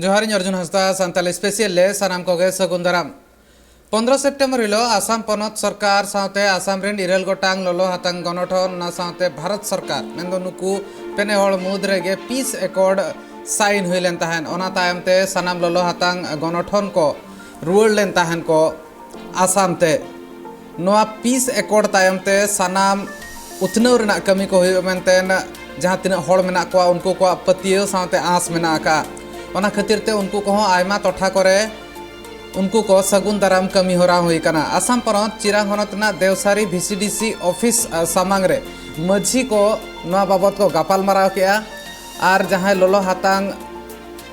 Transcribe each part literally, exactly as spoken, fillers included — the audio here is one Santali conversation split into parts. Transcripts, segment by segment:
ᱡᱚᱦᱟᱨ, ᱤᱧ ᱚᱨᱡᱩᱱ ᱦᱟᱸᱥᱫᱟ, ᱥᱟᱱᱛᱟᱞᱤ ᱥᱯᱮᱥᱤᱭᱟᱞ ᱨᱮ ᱥᱟᱱᱟᱢ ᱠᱚᱜᱮ ᱥᱟᱹᱜᱩᱱ ᱫᱟᱨᱟᱢ᱾ ᱯᱚᱱᱫᱽᱨᱚ ᱥᱮᱯᱴᱮᱢᱵᱚᱨ ᱦᱤᱞᱳᱜ ᱟᱥᱟᱢ ᱯᱚᱱᱚᱛ ᱥᱚᱨᱠᱟᱨ ᱥᱟᱶᱛᱮ ᱟᱥᱟᱢ ᱨᱮᱱ ᱤᱨᱟᱹᱞ ᱜᱚᱴᱟᱝ ᱞᱚᱞᱚ ᱦᱟᱛᱟᱝ ᱜᱚᱱᱚᱴᱷᱚᱱ, ᱚᱱᱟ ᱥᱟᱶᱛᱮ ᱵᱷᱟᱨᱚᱛ ᱥᱚᱨᱠᱟᱨ, ᱢᱮᱱᱫᱚ ᱱᱩᱠᱩ ᱯᱮᱱᱮ ᱦᱚᱲ ᱢᱩᱫᱽ ᱨᱮᱜᱮ ᱯᱤᱥ ᱮᱠᱚᱨᱰ ᱥᱟᱭᱤᱱ ᱦᱩᱭ ᱞᱮᱱ ᱛᱟᱦᱮᱸᱫ᱾ ᱚᱱᱟ ᱛᱟᱭᱚᱢ ᱛᱮ ᱥᱟᱱᱟᱢ ᱞᱚᱞᱚ ᱦᱟᱛᱟᱝ ᱜᱚᱱᱚᱴᱷᱚᱱ ᱠᱚ ᱨᱩᱣᱟᱹᱲ ᱞᱮᱱ ᱛᱟᱦᱮᱸᱱ ᱠᱚ ᱟᱥᱟᱢ ᱛᱮ᱾ ᱱᱚᱣᱟ ᱯᱤᱥ ᱮᱠᱚᱨᱰ ᱛᱟᱭᱚᱢ ᱛᱮ ᱥᱟᱱᱟᱢ ᱩᱛᱱᱟᱹᱣ ᱨᱮᱱᱟᱜ ᱠᱟᱹᱢᱤ ᱠᱚ ᱦᱩᱭᱩᱜᱼᱟ ᱢᱮᱱᱛᱮ ᱡᱟᱦᱟᱸ ᱛᱤᱱᱟᱹᱜ ᱦᱚᱲ ᱢᱮᱱᱟᱜ ᱠᱚᱣᱟ, ᱩᱱᱠᱩ ᱠᱚᱣᱟᱜ ᱯᱟᱹᱛᱭᱟᱹᱣ ᱥᱟᱶᱛᱮ ᱟᱸᱥ ᱢᱮᱱᱟᱜ ᱟᱠᱟᱫᱼᱟ᱾ ᱚᱱᱟ ᱠᱷᱟᱹᱛᱤᱨ ᱛᱮ ᱩᱱᱠᱩ ᱠᱚᱦᱚᱸ ᱟᱭᱢᱟ ᱴᱚᱴᱷᱟ ᱠᱚᱨᱮ ᱩᱱᱠᱩ ᱠᱚ ᱥᱟᱹᱜᱩᱱ ᱫᱟᱨᱟᱢ ᱠᱟᱹᱢᱤ ᱦᱚᱨᱟ ᱦᱩᱭ ᱟᱠᱟᱱᱟ᱾ ᱟᱥᱟᱢ ᱯᱚᱱᱚᱛ ᱪᱤᱨᱟᱝ ᱦᱚᱱᱚᱛ ᱨᱮᱱᱟᱜ ᱫᱮᱣᱥᱟᱨᱤ ᱵᱷᱤ ᱥᱤ ᱰᱤ ᱥᱤ ᱚᱯᱷᱤᱥ, ᱟ, ᱥᱟᱢᱟᱝ ᱨᱮ ᱢᱟᱹᱡᱷᱤ ᱠᱚ ᱱᱚᱣᱟ ᱵᱟᱵᱚᱛ ᱠᱚ ᱜᱟᱯᱟᱞ ᱢᱟᱨᱟᱣ ᱠᱮᱜᱼᱟ ᱟᱨ ᱡᱟᱦᱟᱸᱭ ᱞᱚᱞᱚ ᱦᱟᱛᱟᱝ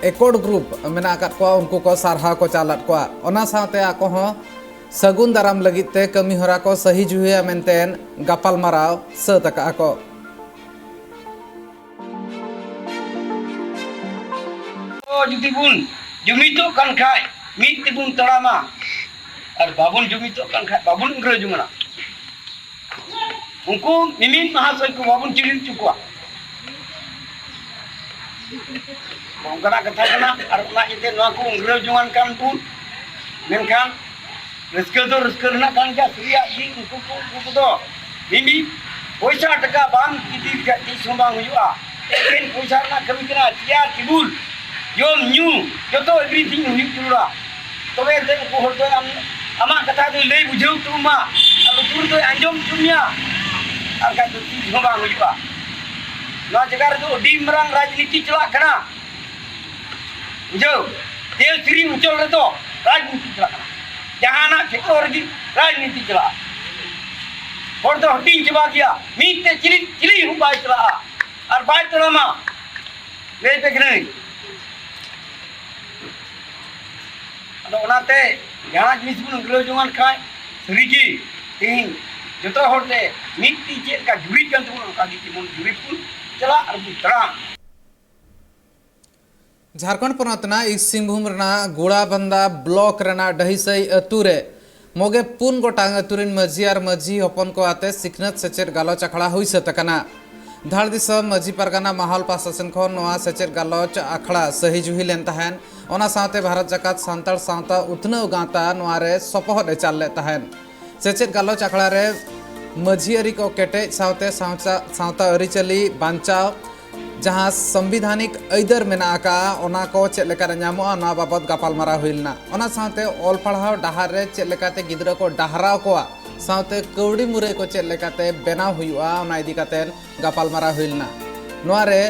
ᱮᱠᱚᱨᱰ ᱜᱨᱩᱯ ᱢᱮᱱᱟᱜ ᱟᱠᱟᱫ ᱠᱚᱣᱟ, ᱩᱱᱠᱩ ᱠᱚ ᱥᱟᱨᱦᱟᱣ ᱠᱚ ᱪᱟᱞ ᱟᱫ ᱠᱚᱣᱟ᱾ ᱚᱱᱟ ᱥᱟᱶᱛᱮ ᱟᱠᱚ ᱦᱚᱸ ᱥᱟᱹᱜᱩᱱ ᱫᱟᱨᱟᱢ ᱞᱟᱹᱜᱤᱫ ᱛᱮ ᱠᱟᱹᱢᱤ ᱦᱚᱨᱟ ᱠᱚ ᱥᱟᱹᱦᱤ ᱡᱩᱦᱤᱭᱟ ᱢᱮᱱᱛᱮ ᱜᱟᱯᱟᱞ ᱢᱟᱨᱟᱣ ᱥᱟᱹᱛ ᱟᱠᱟᱫᱼᱟ ᱠᱚ᱾ ᱡᱩᱫᱤ ᱵᱚᱱ ᱡᱩᱢᱤᱫᱚᱜ ᱠᱟᱱ ᱠᱷᱟᱡ, ᱢᱤᱫ ᱛᱮᱵᱚᱱ ᱛᱟᱲᱟᱢᱟ, ᱟᱨ ᱵᱟᱵᱚᱱ ᱡᱩᱢᱤᱫᱚᱜ ᱠᱟᱱ ᱠᱷᱟᱡ, ᱵᱟᱵᱚᱱ ᱩᱜᱽᱨᱟᱹ ᱡᱚᱝᱟ᱾ ᱩᱱᱠᱩ ᱢᱤᱢᱤᱫ ᱢᱟᱦᱟᱥᱚᱭ ᱠᱚ ᱵᱟᱵᱚᱱ ᱪᱤᱱᱦᱟᱹᱣ ᱦᱚᱪᱚ ᱠᱚᱣᱟ᱾ ᱚᱱᱠᱟᱱᱟᱜ ᱠᱟᱛᱷᱟ ᱠᱟᱱᱟ᱾ ᱟᱨ ᱚᱱᱟ ᱤᱭᱟᱹᱛᱮ ᱱᱚᱣᱟ ᱠᱚ ᱩᱜᱽᱨᱟᱹᱣ ᱡᱚᱝᱟᱱ ᱠᱟᱱ ᱵᱚᱱ, ᱢᱮᱱᱠᱷᱟᱱ ᱨᱟᱹᱥᱠᱟᱹ ᱫᱚ ᱨᱟᱹᱥᱠᱟᱹ ᱨᱮᱱᱟᱜ ᱠᱟᱱ ᱜᱮᱭᱟ, ᱥᱟᱹᱨᱤᱭᱟᱜ ᱜᱮ᱾ ᱩᱱᱠᱩ ᱠᱚ, ᱩᱱᱠᱩ ᱠᱚᱫᱚ ᱢᱤᱢᱤᱫ ᱯᱚᱭᱥᱟ ᱴᱟᱠᱟ ᱵᱟᱢ ᱤᱫᱤ ᱞᱮᱠᱷᱟᱡ ᱪᱮᱫ ᱦᱚᱸ ᱵᱟᱝ ᱦᱩᱭᱩᱜᱼᱟ᱾ ᱮᱠᱮᱱ ᱯᱚᱭᱥᱟ ᱨᱮᱱᱟᱜ ᱠᱟᱹᱢᱤ ᱠᱟᱱᱟ, ᱪᱮᱭᱟᱨ ᱴᱮᱵᱩᱞ, ᱡᱚᱢ ᱧᱩ, ᱡᱚᱛᱚ ᱮᱵᱷᱨᱤᱛᱷᱤᱝ ᱦᱩᱭᱩᱜ ᱡᱟᱹᱨᱩᱲᱟ᱾ ᱛᱚᱵᱮ ᱮᱱᱛᱮ ᱩᱱᱠᱩ ᱦᱚᱲ ᱫᱚ ᱟᱢ, ᱟᱢᱟᱜ ᱠᱟᱛᱷᱟ ᱫᱚᱭ ᱞᱟᱹᱭ ᱵᱩᱡᱷᱟᱹᱣ ᱦᱚᱪᱚ ᱟᱢᱟ, ᱟᱨ ᱞᱩᱛᱩᱨ ᱫᱚᱭ ᱟᱸᱡᱚᱢ ᱦᱚᱪᱚ ᱢᱮᱭᱟ, ᱟᱨ ᱵᱟᱠᱷᱟᱡ ᱫᱚ ᱪᱮᱫ ᱦᱚᱸ ᱵᱟᱝ ᱦᱩᱭᱩᱜᱼᱟ᱾ ᱱᱚᱣᱟ ᱡᱟᱭᱜᱟ ᱨᱮᱫᱚ ᱟᱹᱰᱤ ᱢᱟᱨᱟᱝ ᱨᱟᱡᱽᱱᱤᱛᱤ ᱪᱟᱞᱟᱜ ᱠᱟᱱᱟ, ᱵᱩᱡᱷᱟᱹᱣ? ᱫᱮᱣᱥᱨᱤ ᱚᱧᱪᱚᱞ ᱨᱮᱫᱚ ᱨᱟᱡᱽᱱᱤᱛᱤ ᱪᱟᱞᱟᱜ ᱠᱟᱱᱟ, ᱡᱟᱦᱟᱱᱟᱜ ᱠᱷᱮᱛᱨᱚ ᱨᱮᱜᱮ ᱨᱟᱡᱽᱱᱤᱛᱤ ᱪᱟᱞᱟᱜᱼᱟ᱾ ᱦᱚᱲ ᱫᱚ ᱦᱟᱹᱴᱤᱧ ᱪᱟᱵᱟ ᱜᱮᱭᱟ, ᱢᱤᱫ ᱛᱮ ᱪᱤᱞᱤ, ᱪᱤᱞᱤ ᱦᱚᱸ ᱵᱟᱭ ᱪᱟᱞᱟᱜᱼᱟ ᱟᱨ ᱵᱟᱭ ᱛᱟᱲᱟᱢᱟ᱾ ᱞᱟᱹᱭ ᱯᱮ ᱠᱟᱹᱱᱟᱹᱧ᱾ ᱟᱫᱚ ᱚᱱᱟᱛᱮ ᱡᱟᱦᱟᱸ ᱡᱤᱱᱤᱥ ᱵᱚᱱ ᱩᱜᱽᱨᱟᱹᱣ ᱡᱚᱝᱟᱱ ᱠᱷᱟᱡ, ᱥᱟᱹᱨᱤᱜᱮ ᱛᱮᱦᱮᱧ ᱡᱚᱛᱚ ᱦᱚᱲ ᱛᱮ ᱢᱤᱫ ᱛᱤ ᱪᱮᱫ ᱞᱮᱠᱟ ᱡᱩᱨᱤᱜ ᱠᱟᱱ ᱛᱟᱵᱚᱱᱟ, ᱚᱱᱠᱟ ᱜᱮ ᱡᱮᱢᱚᱱ ᱡᱩᱨᱤ ᱵᱚᱱ ᱪᱟᱞᱟᱜ ᱟᱨ ᱵᱚᱱ ᱛᱟᱲᱟᱢ᱾ ᱡᱷᱟᱨᱠᱷᱚᱸᱰ ᱯᱚᱱᱚᱛ ᱨᱮᱱᱟᱜ ᱤᱥᱴ ᱥᱤᱝᱵᱷᱩᱢ ᱨᱮᱱᱟᱜ ᱜᱳᱲᱟᱵᱟᱱᱫᱟ ᱵᱞᱚᱠ ᱨᱮᱱᱟᱜ ᱰᱟᱹᱦᱤᱥᱟᱹᱭ ᱟᱹᱛᱩ ᱨᱮ ᱢᱚᱜᱮ ᱯᱩᱱ ᱜᱚᱴᱟᱝ ᱟᱹᱛᱩ ᱨᱮᱱ ᱢᱟᱹᱡᱷᱤ ᱟᱨ ᱢᱟᱹᱡᱷᱤ ᱦᱚᱯᱚᱱ ᱠᱚ ᱟᱛᱮ ᱥᱤᱠᱷᱱᱟᱹᱛ ᱥᱮᱪᱮᱫ ᱜᱟᱞᱚᱪ ᱟᱠᱷᱲᱟ ᱦᱩᱭ ᱥᱟᱹᱛ ᱟᱠᱟᱱᱟ᱾ ᱫᱷᱟᱲ ᱫᱤᱥᱚᱢ ᱢᱟᱹᱡᱷᱤ ᱯᱟᱨᱜᱟᱱᱟ ᱢᱟᱦᱟᱞ ᱯᱟᱦᱴᱟ ᱥᱮᱱ ᱠᱷᱚᱱ ᱱᱚᱣᱟ ᱥᱮᱪᱮᱫ ᱜᱟᱞᱚᱪ ᱟᱠᱷᱲᱟ ᱥᱟᱹᱦᱤ ᱡᱩᱦᱤ ᱞᱮᱱ ᱛᱟᱦᱮᱸᱱ᱾ ᱚᱱᱟ ᱥᱟᱶᱛᱮ ᱵᱷᱟᱨᱚᱛ ᱡᱟᱠᱟᱛ ᱥᱟᱱᱛᱟᱲ ᱥᱟᱶᱛᱟ ᱩᱛᱱᱟᱹᱣ ᱜᱟᱶᱛᱟ ᱱᱚᱣᱟ ᱨᱮ ᱥᱚᱯᱚᱦᱚᱫ ᱮ ᱪᱟᱞ ᱞᱮᱫ ᱛᱟᱦᱮᱸᱱ᱾ ᱥᱮᱪᱮᱫ ᱜᱟᱞᱚᱪ ᱟᱠᱷᱲᱟ ᱨᱮ ᱢᱟᱹᱡᱷᱤ ᱟᱹᱨᱤ ᱠᱚ ᱠᱮᱴᱮᱡ ᱥᱟᱶᱛᱮ ᱥᱟᱶᱛᱟ, ᱥᱟᱶᱛᱟ ᱟᱹᱨᱤᱪᱟᱹᱞᱤ ᱵᱟᱧᱪᱟᱣ, ᱡᱟᱦᱟᱸ ᱥᱚᱝᱵᱤᱫᱷᱟᱱᱤᱠ ᱟᱹᱭᱫᱟᱹᱨ ᱢᱮᱱᱟᱜ ᱟᱠᱟᱫᱼᱟ, ᱚᱱᱟ ᱠᱚ ᱪᱮᱫ ᱞᱮᱠᱟᱨᱮ ᱧᱟᱢᱚᱜᱼᱟ, ᱱᱚᱣᱟ ᱵᱟᱵᱚᱛ ᱜᱟᱯᱟᱞᱢᱟᱨᱟᱣ ᱦᱩᱭ ᱞᱮᱱᱟ᱾ ᱚᱱᱟ ᱥᱟᱶᱛᱮ ᱚᱞ ᱯᱟᱲᱦᱟᱣ ᱰᱟᱦᱟᱨ ᱨᱮ ᱪᱮᱫ ᱞᱮᱠᱟᱛᱮ ᱜᱤᱫᱽᱨᱟᱹ ᱠᱚ ᱰᱟᱦᱟᱨᱟᱣ ᱠᱚᱣᱟ, ᱥᱟᱶᱛᱮ ᱠᱟᱹᱣᱰᱤ ᱢᱩᱨᱟᱹᱭ ᱠᱚ ᱪᱮᱫ ᱞᱮᱠᱟᱛᱮ ᱵᱮᱱᱟᱣ ᱦᱩᱭᱩᱜᱼᱟ, ᱚᱱᱟ ᱤᱫᱤ ᱠᱟᱛᱮ ᱜᱟᱯᱟᱞᱢᱟᱨᱟᱣ ᱦᱩᱭ ᱞᱮᱱᱟ᱾ ᱱᱚᱣᱟ ᱨᱮ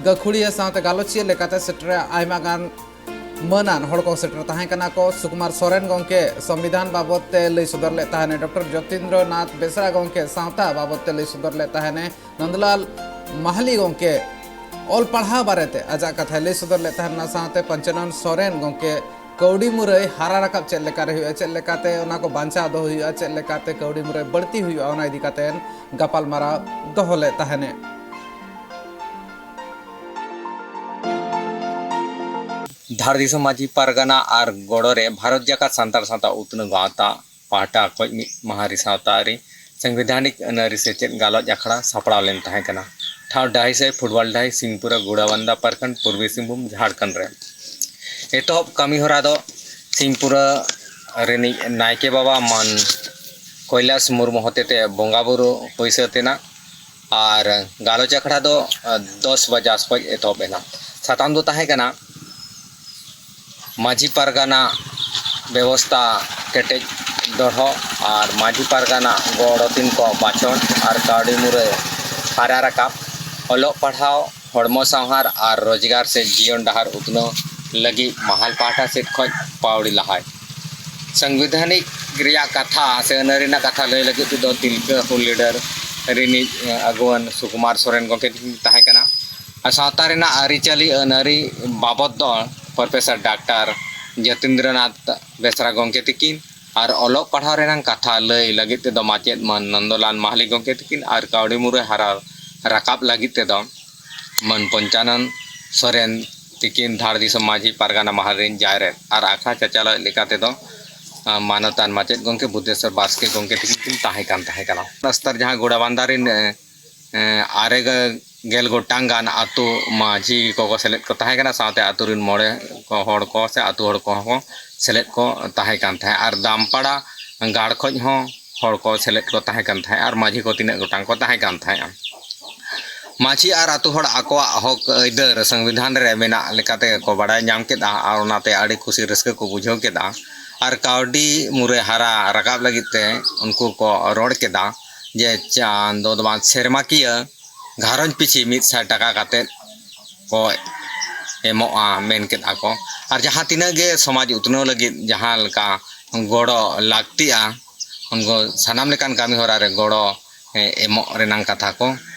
ᱜᱟᱹᱠᱷᱩᱲᱤᱭᱟᱹ ᱥᱟᱶᱛᱮ ᱜᱟᱞᱚᱪᱤᱭᱟᱹ ᱞᱮᱠᱟᱛᱮ ᱥᱮᱴᱮᱨ ᱟᱭᱢᱟ ᱜᱟᱱ ᱢᱟᱹᱱᱟᱱ ᱦᱚᱲ ᱠᱚ ᱥᱮᱴᱮᱨ ᱛᱟᱦᱮᱸ ᱠᱟᱱᱟ ᱠᱚ᱾ ᱥᱩᱠᱩᱢᱟᱨ ᱥᱚᱨᱮᱱ ᱜᱚᱢᱠᱮ ᱥᱚᱝᱵᱤᱫᱷᱟᱱ ᱵᱟᱵᱚᱛ ᱛᱮ ᱞᱟᱹᱭ ᱥᱚᱫᱚᱨ ᱞᱮᱫ ᱛᱟᱦᱮᱱᱮ, ᱰᱚᱠᱴᱚᱨ ᱡᱚᱛᱤᱱᱫᱨᱚ ᱱᱟᱛᱷ ᱵᱮᱥᱨᱟ ᱜᱚᱢᱠᱮ ᱥᱟᱶᱛᱟ ᱵᱟᱵᱚᱛ ᱛᱮ ᱞᱟᱹᱭ ᱥᱚᱫᱚᱨ ᱞᱮᱫ ᱛᱟᱦᱮᱱᱮ, ᱱᱚᱱᱫᱚᱞᱟᱞ ᱢᱟᱦᱞᱤ ᱜᱚᱢᱠᱮ ᱚᱞ ᱯᱟᱲᱦᱟᱣ ᱵᱟᱨᱮᱛᱮ ᱟᱡᱟᱜ ᱠᱟᱛᱷᱟᱭ ᱞᱟᱹᱭ ᱥᱚᱫᱚᱨ ᱞᱮᱫ ᱛᱟᱦᱮᱱ᱾ ᱚᱱᱟ ᱥᱟᱶᱛᱮ ᱯᱚᱧᱪᱟᱱᱚᱱ ᱥᱚᱨᱮᱱ ᱜᱚᱢᱠᱮ ᱠᱟᱹᱣᱰᱤ ᱢᱩᱨᱟᱹᱭ ᱦᱟᱨᱟ ᱨᱟᱠᱟᱵ ᱪᱮᱫ ᱞᱮᱠᱟᱨᱮ ᱦᱩᱭᱩᱜᱼᱟ, ᱪᱮᱫ ᱞᱮᱠᱟᱛᱮ ᱚᱱᱟ ᱠᱚ ᱵᱟᱧᱪᱟᱣ ᱫᱚᱦᱚ ᱦᱩᱭᱩᱜᱼᱟ, ᱪᱮᱫ ᱞᱮᱠᱟᱛᱮ ᱠᱟᱹᱣᱰᱤ ᱢᱩᱨᱟᱹᱭ ᱵᱟᱹᱲᱛᱤ ᱦᱩᱭᱩᱜᱼᱟ, ᱚᱱᱟ ᱤᱫᱤ ᱠᱟᱛᱮ ᱜᱟᱯᱟᱞᱢᱟᱨᱟᱣ ᱫᱚᱦᱚ ᱞᱮᱫ ᱛᱟᱦᱮᱱᱮ᱾ ᱫᱷᱟᱲ ᱫᱤᱥᱚᱢ ᱢᱟᱹᱡᱷᱤ ᱯᱟᱨᱜᱟᱱᱟ ᱟᱨ ᱜᱚᱲᱚ ᱨᱮ ᱵᱷᱟᱨᱚᱛ ᱡᱟᱠᱟᱛ ᱥᱟᱱᱛᱟᱲ ᱥᱟᱶᱛᱟ ᱩᱛᱱᱟᱹᱣ ᱜᱟᱶᱛᱟ ᱯᱟᱦᱴᱟ ᱠᱷᱚᱱ ᱢᱤᱫ ᱢᱟᱦᱟ ᱨᱮ ᱥᱟᱶᱛᱟ ᱟᱹᱨᱤ ᱥᱟᱝᱵᱤᱫᱷᱟᱱᱤᱠ ᱟᱹᱱ ᱟᱹᱨᱤ ᱥᱮᱪᱮᱫ ᱜᱟᱞᱚᱪ ᱟᱠᱷᱲᱟ ᱥᱟᱯᱲᱟᱣ ᱞᱮᱱ ᱛᱟᱦᱮᱸ ᱠᱟᱱᱟ᱾ ᱴᱷᱟᱶ ᱰᱟᱹᱦᱤᱥᱟᱹᱭ ᱯᱷᱩᱴᱵᱚᱞ ᱰᱟᱹᱦᱤ, ᱥᱤᱝᱯᱩᱨᱟ, ᱜᱳᱲᱟᱵᱟᱱᱫᱟ ᱯᱨᱚᱠᱷᱚᱸᱰ, ᱯᱩᱨᱵᱤ ᱥᱤᱝᱵᱷᱩᱢ, ᱡᱷᱟᱲᱠᱷᱚᱸᱰ ᱨᱮ᱾ ᱮᱛᱚᱦᱚᱵ ᱠᱟᱹᱢᱤ ᱦᱚᱨᱟ ᱫᱚ ᱥᱤᱝᱯᱩᱨᱟ ᱨᱤᱱᱤᱡ ᱱᱟᱭᱠᱮ ᱵᱟᱵᱟ ᱢᱟᱱ ᱠᱳᱭᱞᱟᱥ ᱢᱩᱨᱢᱩ ᱦᱚᱛᱮᱛᱮ ᱵᱚᱸᱜᱟ ᱵᱩᱨᱩ ᱦᱩᱭ ᱥᱟᱹᱛ ᱮᱱᱟ᱾ ᱟᱨ ᱜᱟᱞᱚᱪ ᱟᱠᱷᱲᱟ ᱫᱚ, ᱟ, ᱫᱚᱥ ᱵᱟᱡᱟ ᱟᱥᱯᱟᱥ ᱮᱛᱚᱦᱚᱵ ᱮᱱᱟ᱾ ᱥᱟᱛᱟᱢ ᱫᱚ ᱛᱟᱦᱮᱸ ᱠᱟᱱᱟ ᱢᱟᱹᱡᱷᱤ ᱯᱟᱨᱜᱟᱱᱟ ᱵᱮᱵᱚᱥᱛᱷᱟ ᱠᱮᱴᱮᱡ ᱫᱚᱦᱚ ᱟᱨ ᱢᱟᱹᱡᱷᱤ ᱯᱟᱨᱜᱟᱱᱟ ᱜᱚᱲ ᱛᱤᱱ ᱠᱚ ᱵᱟᱪᱷᱚᱱ ᱟᱨ ᱠᱟᱹᱣᱰᱤ ᱢᱩᱨᱟᱹᱭ ᱦᱟᱨᱟ ᱨᱟᱠᱟᱵ, ᱚᱞᱚᱜ ᱯᱟᱲᱦᱟᱣ, ᱦᱚᱲᱢᱚ ᱥᱟᱶᱦᱟᱨ ᱟᱨ ᱨᱳᱡᱽᱜᱟᱨ ᱥᱮ ᱡᱤᱭᱚᱱ ᱰᱟᱦᱟᱨ ᱩᱛᱱᱟᱹᱣ ᱞᱟᱹᱜᱤᱫ ᱢᱟᱦᱟᱞ ᱯᱟᱦᱴᱟ ᱥᱮᱫ ᱠᱷᱚᱱ ᱯᱟᱹᱣᱲᱤ ᱞᱟᱦᱟᱭ᱾ ᱥᱟᱝᱵᱤᱫᱷᱟᱱᱤᱠ ᱨᱮᱭᱟᱜ ᱠᱟᱛᱷᱟ ᱥᱮ ᱟᱹᱱ ᱟᱹᱨᱤ ᱨᱮᱱᱟᱜ ᱠᱟᱛᱷᱟ ᱞᱟᱹᱭ ᱞᱟᱹᱜᱤᱫ ᱛᱮᱫᱚ ᱛᱤᱞᱠᱟᱹ ᱦᱩᱞ ᱞᱤᱰᱟᱨ ᱨᱤᱱᱤᱡ, ᱮ, ᱟᱹᱜᱩᱣᱟᱹᱱ ᱥᱩᱠᱩᱢᱟᱨ ᱥᱚᱨᱮᱱ ᱜᱚᱢᱠᱮ ᱛᱟᱦᱮᱸ ᱠᱟᱱᱟ᱾ ᱟᱨ ᱥᱟᱶᱛᱟ ᱨᱮᱱᱟᱜ ᱟᱹᱨᱤᱪᱟᱹᱞᱤ ᱟᱹᱱ ᱟᱹᱨᱤ ᱵᱟᱵᱚᱛ ᱫᱚ ᱯᱨᱚᱯᱷᱮᱥᱚᱨ ᱰᱟᱠᱛᱟᱨ ᱡᱚᱛᱤᱱᱫᱨᱚᱱᱟᱛᱷ ᱵᱮᱥᱨᱟ ᱜᱚᱢᱠᱮ ᱛᱤᱠᱤᱱ ᱟᱨ ᱚᱞᱚᱜ ᱯᱟᱲᱦᱟᱣ ᱨᱮᱱᱟᱜ ᱠᱟᱛᱷᱟ ᱞᱟᱹᱭ ᱞᱟᱹᱜᱤᱫ ᱛᱮᱫᱚ ᱢᱟᱪᱮᱫ ᱢᱟᱱ ᱱᱚᱱᱫᱚᱞᱟᱞ ᱢᱟᱦᱞᱤ ᱜᱚᱢᱠᱮ ᱛᱤᱠᱤᱱ ᱟᱨ ᱠᱟᱹᱣᱰᱤ ᱢᱩᱨᱟᱹᱭ ᱦᱟᱨᱟ ᱨᱟᱠᱟᱵ ᱞᱟᱹᱜᱤᱫ ᱛᱮᱫᱚ ᱢᱟᱱ ᱯᱚᱧᱪᱟᱱᱚᱱ ᱥᱚᱨᱮᱱ ᱛᱤᱠᱤᱱ ᱫᱷᱟᱲ ᱫᱤᱥᱚᱢ ᱢᱟᱹᱡᱷᱤ ᱯᱟᱨᱜᱟᱱᱟ ᱢᱟᱦᱟᱞ ᱨᱤᱱ ᱡᱟᱭᱨᱮᱫ ᱟᱨ ᱟᱠᱷᱲᱟ ᱪᱟᱪᱟᱞᱟᱣᱤᱡ ᱞᱮᱠᱟ ᱛᱮᱫᱚ, ᱟ, ᱢᱟᱱᱚᱛᱟᱱ ᱢᱟᱪᱮᱫ ᱜᱚᱢᱠᱮ ᱵᱩᱫᱷᱮᱥᱣᱚᱨ ᱵᱟᱥᱠᱮ ᱜᱚᱢᱠᱮ ᱛᱤᱠᱤᱱ ᱠᱤᱱ ᱛᱟᱦᱮᱸ ᱠᱟᱱ ᱛᱟᱦᱮᱸ ᱠᱟᱱᱟ᱾ ᱨᱟᱥᱛᱟᱨ ᱡᱟᱦᱟᱸ ᱜᱳᱲᱟᱵᱟᱱᱫᱟ ᱨᱤᱱ, ᱮ, ᱮᱸ, ᱟᱨᱮ ᱜᱮᱞ ᱜᱚᱴᱟᱝ ᱜᱟᱱ ᱟᱹᱛᱩ ᱢᱟᱹᱡᱷᱤ ᱠᱚᱠᱚ ᱥᱮᱞᱮᱫ ᱠᱚ ᱛᱟᱦᱮᱸ ᱠᱟᱱᱟ, ᱥᱟᱶᱛᱮ ᱟᱹᱛᱩ ᱨᱮᱱ ᱢᱚᱬᱮ ᱠᱚ ᱦᱚᱲ ᱠᱚ ᱥᱮ ᱟᱹᱛᱩ ᱦᱚᱲ ᱠᱚᱦᱚᱸ ᱠᱚ ᱥᱮᱞᱮᱫ ᱠᱚ ᱛᱟᱦᱮᱸ ᱠᱟᱱ ᱛᱟᱦᱮᱸᱫ᱾ ᱟᱨ ᱫᱟᱢᱯᱟᱲᱟ ᱜᱟᱲ ᱠᱷᱚᱡ ᱦᱚᱸ ᱦᱚᱲ ᱠᱚ ᱥᱮᱞᱮᱫ ᱠᱚ ᱛᱟᱦᱮᱸ ᱠᱟᱱ ᱛᱟᱦᱮᱸᱫ, ᱟᱨ ᱢᱟᱹᱡᱷᱤ ᱠᱚ ᱛᱤᱱᱟᱹᱜ ᱜᱚᱴᱟᱝ ᱠᱚ ᱛᱟᱦᱮᱸ ᱠᱟᱱ ᱛᱟᱦᱮᱸᱫᱼᱟ᱾ ᱢᱟᱹᱡᱷᱤ ᱟᱨ ᱟᱹᱛᱩ ᱦᱚᱲ ᱟᱠᱚᱣᱟᱜ ᱦᱚᱠ ᱟᱹᱭᱫᱟᱹᱨ ᱥᱚᱝᱵᱤᱫᱷᱟᱱ ᱨᱮ ᱢᱮᱱᱟᱜ ᱞᱮᱠᱟ ᱛᱮᱜᱮ ᱠᱚ ᱵᱟᱲᱟᱭ ᱧᱟᱢ ᱠᱮᱫᱼᱟ, ᱟᱨ ᱚᱱᱟᱛᱮ ᱟᱹᱰᱤ ᱠᱩᱥᱤ ᱨᱟᱹᱥᱠᱟᱹ ᱠᱚ ᱵᱩᱡᱷᱟᱹᱣ ᱠᱮᱫᱼᱟ᱾ ᱟᱨ ᱠᱟᱹᱣᱰᱤ ᱢᱩᱨᱟᱹᱭ ᱦᱟᱨᱟ ᱨᱟᱠᱟᱵ ᱞᱟᱹᱜᱤᱫ ᱛᱮ ᱩᱱᱠᱩ ᱠᱚ ᱨᱚᱲ ᱠᱮᱫᱟ ᱡᱮ ᱪᱟᱸᱫᱚ ᱫᱚ ᱵᱟᱝ, ᱥᱮᱨᱢᱟᱠᱤᱭᱟᱹ ᱜᱷᱟᱨᱚᱸᱡᱽ ᱯᱤᱪᱷᱤ ᱢᱤᱫ ᱥᱟᱭ ᱴᱟᱠᱟ ᱠᱟᱛᱮᱫ ᱠᱚ ᱮᱢᱚᱜᱼᱟ ᱢᱮᱱ ᱠᱮᱫᱼᱟ ᱠᱚ᱾ ᱟᱨ ᱡᱟᱦᱟᱸ ᱛᱤᱱᱟᱹᱜ ᱜᱮ ᱥᱚᱢᱟᱡᱽ ᱩᱛᱱᱟᱹᱣ ᱞᱟᱹᱜᱤᱫ ᱡᱟᱦᱟᱸ ᱞᱮᱠᱟ ᱜᱚᱲᱚ ᱞᱟᱹᱠᱛᱤᱜᱼᱟ, ᱩᱱᱠᱩ ᱥᱟᱱᱟᱢ ᱞᱮᱠᱟᱱ ᱠᱟᱹᱢᱤ ᱦᱚᱨᱟ ᱨᱮ ᱜᱚᱲᱚ, ᱮ, ᱮᱢᱚᱜ ᱨᱮᱱᱟᱝ ᱠᱟᱛᱷᱟ ᱠᱚ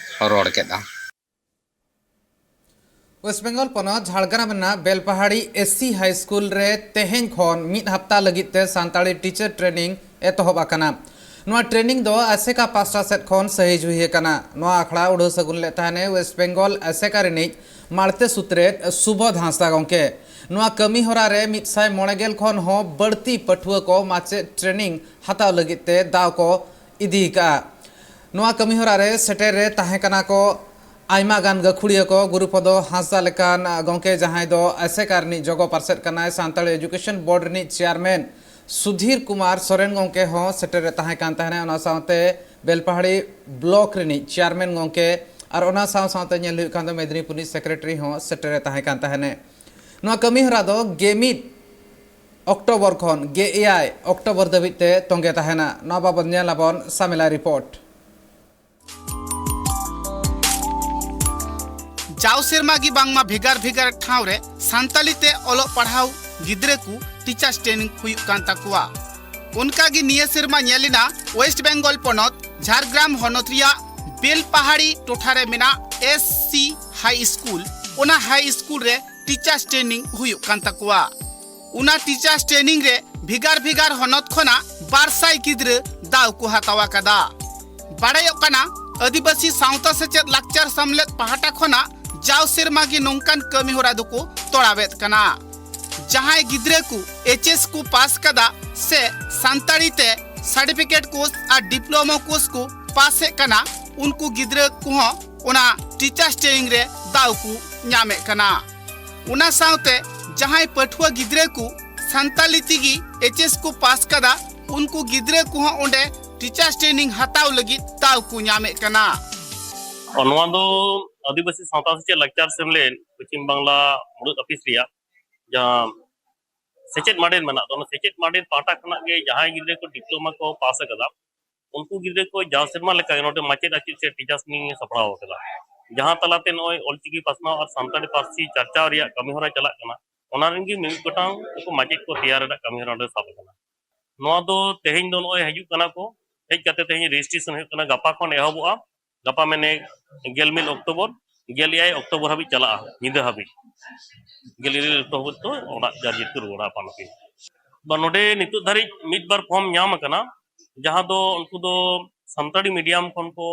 ᱨᱚᱲ ᱠᱮᱫᱼᱟ᱾ ᱳᱭᱮᱥᱴ ᱵᱮᱝᱜᱚᱞ ᱯᱚᱱᱚᱛ ᱡᱷᱟᱲᱜᱨᱟᱢ ᱨᱮᱱᱟᱜ ᱵᱮᱞᱯᱟᱦᱟᱲᱤ ᱮᱥ ᱥᱤ ᱦᱟᱭ ᱥᱠᱩᱞ ᱨᱮ ᱛᱮᱦᱮᱧ ᱠᱷᱚᱱ ᱢᱤᱫ ᱦᱟᱯᱛᱟ ᱞᱟᱹᱜᱤᱫ ᱛᱮ ᱥᱟᱱᱛᱟᱲᱤ ᱴᱤᱪᱟᱨ ᱴᱨᱮᱱᱤᱝ ᱮᱛᱚᱦᱚᱵ ᱟᱠᱟᱱᱟ᱾ ᱱᱚᱣᱟ ᱴᱨᱮᱱᱤᱝ ᱫᱚ ᱟᱥᱮᱠᱟ ᱯᱟᱥᱴᱟ ᱥᱮᱫ ᱠᱷᱚᱱ ᱥᱟᱹᱦᱤᱡ ᱦᱩᱭ ᱟᱠᱟᱱᱟ᱾ ᱱᱚᱣᱟ ᱟᱠᱷᱲᱟ ᱩᱰᱷᱟᱹᱣ ᱥᱟᱹᱜᱩᱱ ᱞᱮᱫ ᱛᱟᱦᱮᱱᱮ ᱳᱭᱮᱥᱴ ᱵᱮᱝᱜᱚᱞ ᱟᱥᱮᱠᱟ ᱨᱤᱱᱤᱡ ᱢᱟᱲᱛᱮ ᱥᱩᱛᱨᱮᱛ ᱥᱩᱵᱳᱫᱷ ᱦᱟᱸᱥᱫᱟ ᱜᱚᱢᱠᱮ᱾ ᱱᱚᱣᱟ ᱠᱟᱹᱢᱤ ᱦᱚᱨᱟ ᱨᱮ ᱢᱤᱫ ᱥᱟᱭ ᱢᱚᱬᱮ ᱜᱮᱞ ᱠᱷᱚᱱ ᱦᱚᱸ ᱵᱟᱹᱲᱛᱤ ᱯᱟᱹᱴᱷᱩᱣᱟᱹ ᱠᱚ ᱢᱟᱪᱮᱫ ᱴᱨᱮᱱᱤᱝ ᱦᱟᱛᱟᱣ ᱞᱟᱹᱜᱤᱫ ᱛᱮ ᱫᱟᱣ ᱠᱚ ᱤᱫᱤ ᱟᱠᱟᱫᱼᱟ᱾ ᱱᱚᱣᱟ ᱠᱟᱹᱢᱤ ᱦᱚᱨᱟ ᱨᱮ ᱥᱮᱴᱮᱨ ᱨᱮ ᱛᱟᱦᱮᱸ ᱠᱟᱱᱟ ᱠᱚ ᱟᱭᱢᱟ ᱜᱟᱱ ᱜᱟᱹᱠᱷᱩᱲᱤᱭᱟᱹ ᱠᱚ, ᱜᱩᱨᱩᱯᱚᱫᱚ ᱦᱟᱸᱥᱫᱟ ᱞᱮᱠᱟᱱ ᱜᱚᱢᱠᱮ, ᱡᱟᱦᱟᱸᱭ ᱫᱚ ᱟᱥᱮᱠᱟ ᱨᱤᱱᱤᱡ ᱡᱚᱜᱚ ᱯᱟᱨᱥᱮᱫ ᱠᱟᱱᱟᱭ, ᱥᱟᱱᱛᱟᱲᱤ ᱮᱡᱩᱠᱮᱥᱚᱱ ᱵᱳᱨᱰ ᱨᱤᱱᱤᱡ ᱪᱮᱭᱟᱨᱢᱮᱱ ᱥᱩᱫᱷᱤᱨ ᱠᱩᱢᱟᱨ ᱥᱚᱨᱮᱱ ᱜᱚᱢᱠᱮ ᱦᱚᱸ ᱥᱮᱴᱮᱨ ᱨᱮ ᱛᱟᱦᱮᱸ ᱠᱟᱱ ᱛᱟᱦᱮᱱᱟ᱾ ᱚᱱᱟ ᱥᱟᱶᱛᱮ ᱵᱮᱞᱯᱟᱦᱟᱲᱤ ᱵᱞᱚᱠ ᱨᱤᱱᱤᱡ ᱪᱮᱭᱟᱨᱢᱮᱱ ᱜᱚᱢᱠᱮ ᱟᱨ ᱚᱱᱟ ᱥᱟᱶ ᱥᱟᱶᱛᱮ ᱧᱮᱞ ᱦᱩᱭᱩᱜ ᱠᱷᱟᱱ ᱫᱚ ᱢᱮᱫᱽᱱᱤᱯᱩᱨ ᱨᱤᱱᱤᱡ ᱥᱮᱠᱨᱮᱴᱟᱨᱤ ᱦᱚᱸ ᱥᱮᱴᱮᱨ ᱨᱮ ᱛᱟᱦᱮᱸ ᱠᱟᱱ ᱛᱟᱦᱮᱱᱮ᱾ ᱱᱚᱣᱟ ᱠᱟᱹᱢᱤ ᱦᱚᱨᱟ ᱫᱚ ᱜᱮᱞ ᱢᱤᱫ ᱚᱠᱴᱳᱵᱚᱨ ᱠᱷᱚᱱ ᱜᱮᱞ ᱮᱭᱟᱭ ᱚᱠᱴᱳᱵᱚᱨ ᱫᱷᱟᱹᱵᱤᱡ ᱛᱮ ᱛᱚᱸᱜᱮ ᱛᱟᱦᱮᱱᱟ᱾ ᱱᱚᱣᱟ ᱵᱟᱵᱚᱛ ᱧᱮᱞ ᱟᱵᱚᱱ ᱥᱟᱢᱮᱞᱟ ᱨᱤᱯᱳᱨᱴ᱾ ᱡᱟᱣ ᱥᱮᱨᱢᱟ ᱜᱮ ᱵᱟᱝᱢᱟ ᱵᱷᱮᱜᱟᱨ ᱵᱷᱮᱜᱟᱨ ᱴᱷᱟᱶ ᱨᱮ ᱥᱟᱱᱛᱟᱞᱤ ᱛᱮ ᱚᱞᱚᱜ ᱯᱟᱲᱦᱟᱣ ᱜᱤᱫᱽᱨᱟᱹ ᱠᱚ ᱴᱤᱪᱟᱨᱥ ᱴᱨᱮᱱᱤᱝ ᱦᱩᱭᱩᱜ ᱠᱟᱱ ᱛᱟᱠᱚᱣᱟ᱾ ᱚᱱᱠᱟ ᱜᱮ ᱱᱤᱭᱟᱹ ᱥᱮᱨᱢᱟ ᱧᱮᱞ ᱮᱱᱟ ᱳᱭᱮᱥᱴ ᱵᱮᱝᱜᱚᱞ ᱯᱚᱱᱚᱛ ᱡᱷᱟᱲᱜᱨᱟᱢ ᱦᱚᱱᱚᱛ ᱨᱮᱭᱟᱜ ᱵᱮᱞᱯᱟᱦᱟᱲᱤ ᱴᱚᱴᱷᱟ ᱨᱮ ᱢᱮᱱᱟᱜ ᱮᱥ ᱥᱤ ᱦᱟᱭ ᱥᱠᱩᱞ, ᱚᱱᱟ ᱦᱟᱭ ᱥᱠᱩᱞ ᱨᱮ ᱴᱤᱪᱟᱨᱥ ᱴᱨᱮᱱᱤᱝ ᱦᱩᱭᱩᱜ ᱠᱟᱱ ᱛᱟᱠᱚᱣᱟ᱾ ᱚᱱᱟ ᱴᱤᱪᱟᱨᱥ ᱴᱨᱮᱱᱤᱝ ᱨᱮ ᱵᱷᱮᱜᱟᱨ ᱵᱷᱮᱜᱟᱨ ᱦᱚᱱᱚᱛ ᱠᱷᱚᱱᱟᱜ ᱵᱟᱨ ᱥᱟᱭ ᱜᱤᱫᱽᱨᱟᱹ ᱫᱟᱣ ᱠᱚ ᱦᱟᱛᱟᱣ ᱟᱠᱟᱫᱟ᱾ ᱵᱟᱲᱟᱭᱚᱜ ᱠᱟᱱᱟ, ᱟᱹᱫᱤᱵᱟᱹᱥᱤ ᱥᱟᱶᱛᱟ ᱥᱮᱪᱮᱫ ᱞᱟᱠᱪᱟᱨ ᱥᱟᱢᱞᱮᱫ ᱯᱟᱦᱴᱟ ᱠᱷᱚᱱᱟᱜ ᱡᱟᱣ ᱥᱮᱨᱢᱟ ᱜᱮ ᱱᱚᱝᱠᱟᱱ ᱠᱟᱹᱢᱤ ᱦᱚᱨᱟ ᱫᱚᱠᱚ ᱛᱚᱲᱟᱣᱮᱫ ᱠᱟᱱᱟ᱾ ᱡᱟᱦᱟᱸᱭ ᱜᱤᱫᱽᱨᱟᱹ ᱠᱚ ᱮᱭᱤᱪ ᱮᱥ ᱠᱚ ᱯᱟᱥ ᱠᱟᱫᱟ ᱥᱮ ᱥᱟᱱᱛᱟᱲᱤ ᱛᱮ ᱥᱟᱨᱴᱤᱯᱷᱤᱠᱮᱴ ᱠᱳᱨᱥ ᱟᱨ ᱰᱤᱯᱞᱳᱢᱟ ᱠᱳᱨᱥ ᱠᱚ ᱯᱟᱥ ᱮᱫ ᱠᱟᱱᱟ, ᱩᱱᱠᱩ ᱜᱤᱫᱽᱨᱟᱹ ᱠᱚᱦᱚᱸ ᱚᱱᱟ teachers training ᱨᱮ ᱫᱟᱣ ᱠᱚ ᱧᱟᱢᱮᱫ ᱠᱟᱱᱟ᱾ ᱚᱱᱟ ᱥᱟᱶᱛᱮ ᱡᱟᱦᱟᱸᱭ ᱯᱟᱹᱴᱷᱩᱣᱟᱹ ᱜᱤᱫᱽᱨᱟᱹ ᱠᱚ ᱥᱟᱱᱛᱟᱞᱤ ᱛᱮᱜᱮ ᱮᱭᱤᱪ ᱮᱥ ᱠᱚ ᱯᱟᱥ ᱠᱟᱫᱟ, ᱩᱱᱠᱩ ᱜᱤᱫᱽᱨᱟᱹ ᱠᱚᱦᱚᱸ ᱚᱸᱰᱮ teachers training ᱦᱟᱛᱟᱣ ᱞᱟᱹᱜᱤᱫ ᱫᱟᱣ ᱠᱚ ᱧᱟᱢᱮᱫ ᱠᱟᱱᱟ᱾ ᱱᱚᱣᱟ ᱫᱚ ᱟᱹᱫᱤᱵᱟᱹᱥᱤ ᱥᱟᱶᱛᱟ ᱥᱮᱪᱮᱫ ᱞᱟᱠᱪᱟᱨ ᱥᱮᱢᱞᱮᱫ ᱯᱚᱪᱷᱤᱢ ᱵᱟᱝᱞᱟ ᱢᱩᱲᱩᱫ ᱚᱯᱷᱤᱥ ᱨᱮᱭᱟᱜ ᱡᱟᱦᱟᱸ ᱥᱮᱪᱮᱫ ᱢᱟᱰᱮᱱ ᱢᱮᱱᱟᱜ ᱫᱚ, ᱚᱱᱟ ᱥᱮᱪᱮᱫ ᱢᱟᱰᱮᱱ ᱯᱟᱦᱴᱟ ᱠᱷᱚᱱᱟᱜ ᱜᱮ ᱡᱟᱦᱟᱸᱭ ᱜᱤᱫᱽᱨᱟᱹ ᱠᱚ ᱰᱤᱯᱞᱳᱢᱟ ᱠᱚ ᱯᱟᱥ ᱟᱠᱟᱫᱟ, ᱩᱱᱠᱩ ᱜᱤᱫᱽᱨᱟᱹ ᱠᱚ ᱡᱟᱣ ᱥᱮᱨᱢᱟ ᱞᱮᱠᱟ ᱜᱮ ᱱᱚᱰᱮ ᱢᱟᱪᱮᱫ ᱟᱪᱮᱫ ᱥᱮ teachers training ᱮ ᱥᱟᱯᱲᱟᱣ ᱟᱠᱟᱫᱟ, ᱡᱟᱦᱟᱸ ᱛᱟᱞᱟᱛᱮ ᱱᱚᱜᱼᱚᱭ ᱚᱞᱪᱤᱠᱤ ᱯᱟᱥᱱᱟᱣ ᱟᱨ ᱥᱟᱱᱛᱟᱲᱤ ᱯᱟᱹᱨᱥᱤ ᱪᱟᱨᱪᱟᱣ ᱨᱮᱭᱟᱜ ᱠᱟᱹᱢᱤᱦᱚᱨᱟ ᱪᱟᱞᱟᱜ ᱠᱟᱱᱟ᱾ ᱚᱱᱟ ᱨᱮᱱ ᱜᱮ ᱢᱤᱢᱤᱫ ᱜᱚᱴᱟᱝ ᱩᱱᱠᱩ ᱢᱟᱪᱮᱫ ᱠᱚ ᱛᱮᱭᱟᱨ ᱨᱮᱱᱟᱜ ᱠᱟᱹᱢᱤᱦᱚᱨᱟ ᱚᱸᱰᱮ ᱥᱟᱵ ᱟᱠᱟᱱᱟ᱾ ᱱᱚᱣᱟ ᱫᱚ ᱛᱮᱦᱮᱧ ᱫᱚ ᱱᱚᱜᱼᱚᱭ ᱦᱤᱡᱩᱜ ᱠᱟᱱᱟ ᱠᱚ, ᱦᱮᱡ ᱠᱟᱛᱮ ᱛᱮᱦᱮᱧ ᱨᱮᱡᱤᱥᱴᱨᱮᱥᱚᱱ ᱦᱩᱭᱩᱜ ᱠᱟᱱᱟ, ᱜᱟᱯᱟ ᱠᱷᱚᱱ ᱮᱦᱚᱵᱚᱜᱼᱟ᱾ ᱜᱟᱯᱟ ᱢᱮᱱᱮ ᱜᱮᱞ ᱢᱤᱫ ᱚᱠᱴᱳᱵᱚᱨ, ᱜᱮᱞ ᱮᱭᱟᱭ ᱚᱠᱴᱳᱵᱚᱨ ᱦᱟᱹᱵᱤᱡ ᱪᱟᱞᱟᱜᱼᱟ, ᱧᱤᱫᱟᱹ ᱦᱟᱹᱵᱤᱡ᱾ ᱜᱮᱞ ᱤᱨᱟᱹᱞ ᱚᱠᱴᱳᱵᱚᱨ ᱫᱚ ᱚᱲᱟᱜ ᱡᱟᱨ ᱡᱮᱛᱩ ᱨᱩᱣᱟᱹᱲᱟ ᱟᱯᱟᱱ ᱟᱹᱯᱤᱱ᱾ ᱵᱟ, ᱱᱚᱰᱮ ᱱᱤᱛᱚᱜ ᱫᱷᱟᱹᱨᱤᱡ ᱢᱤᱫ ᱵᱟᱨ ᱯᱷᱚᱨᱢ ᱧᱟᱢ ᱟᱠᱟᱱᱟ, ᱡᱟᱦᱟᱸ ᱫᱚ ᱩᱱᱠᱩ ᱫᱚ ᱥᱟᱱᱛᱟᱲᱤ ᱢᱤᱰᱤᱭᱟᱢ ᱠᱷᱚᱱ ᱠᱚ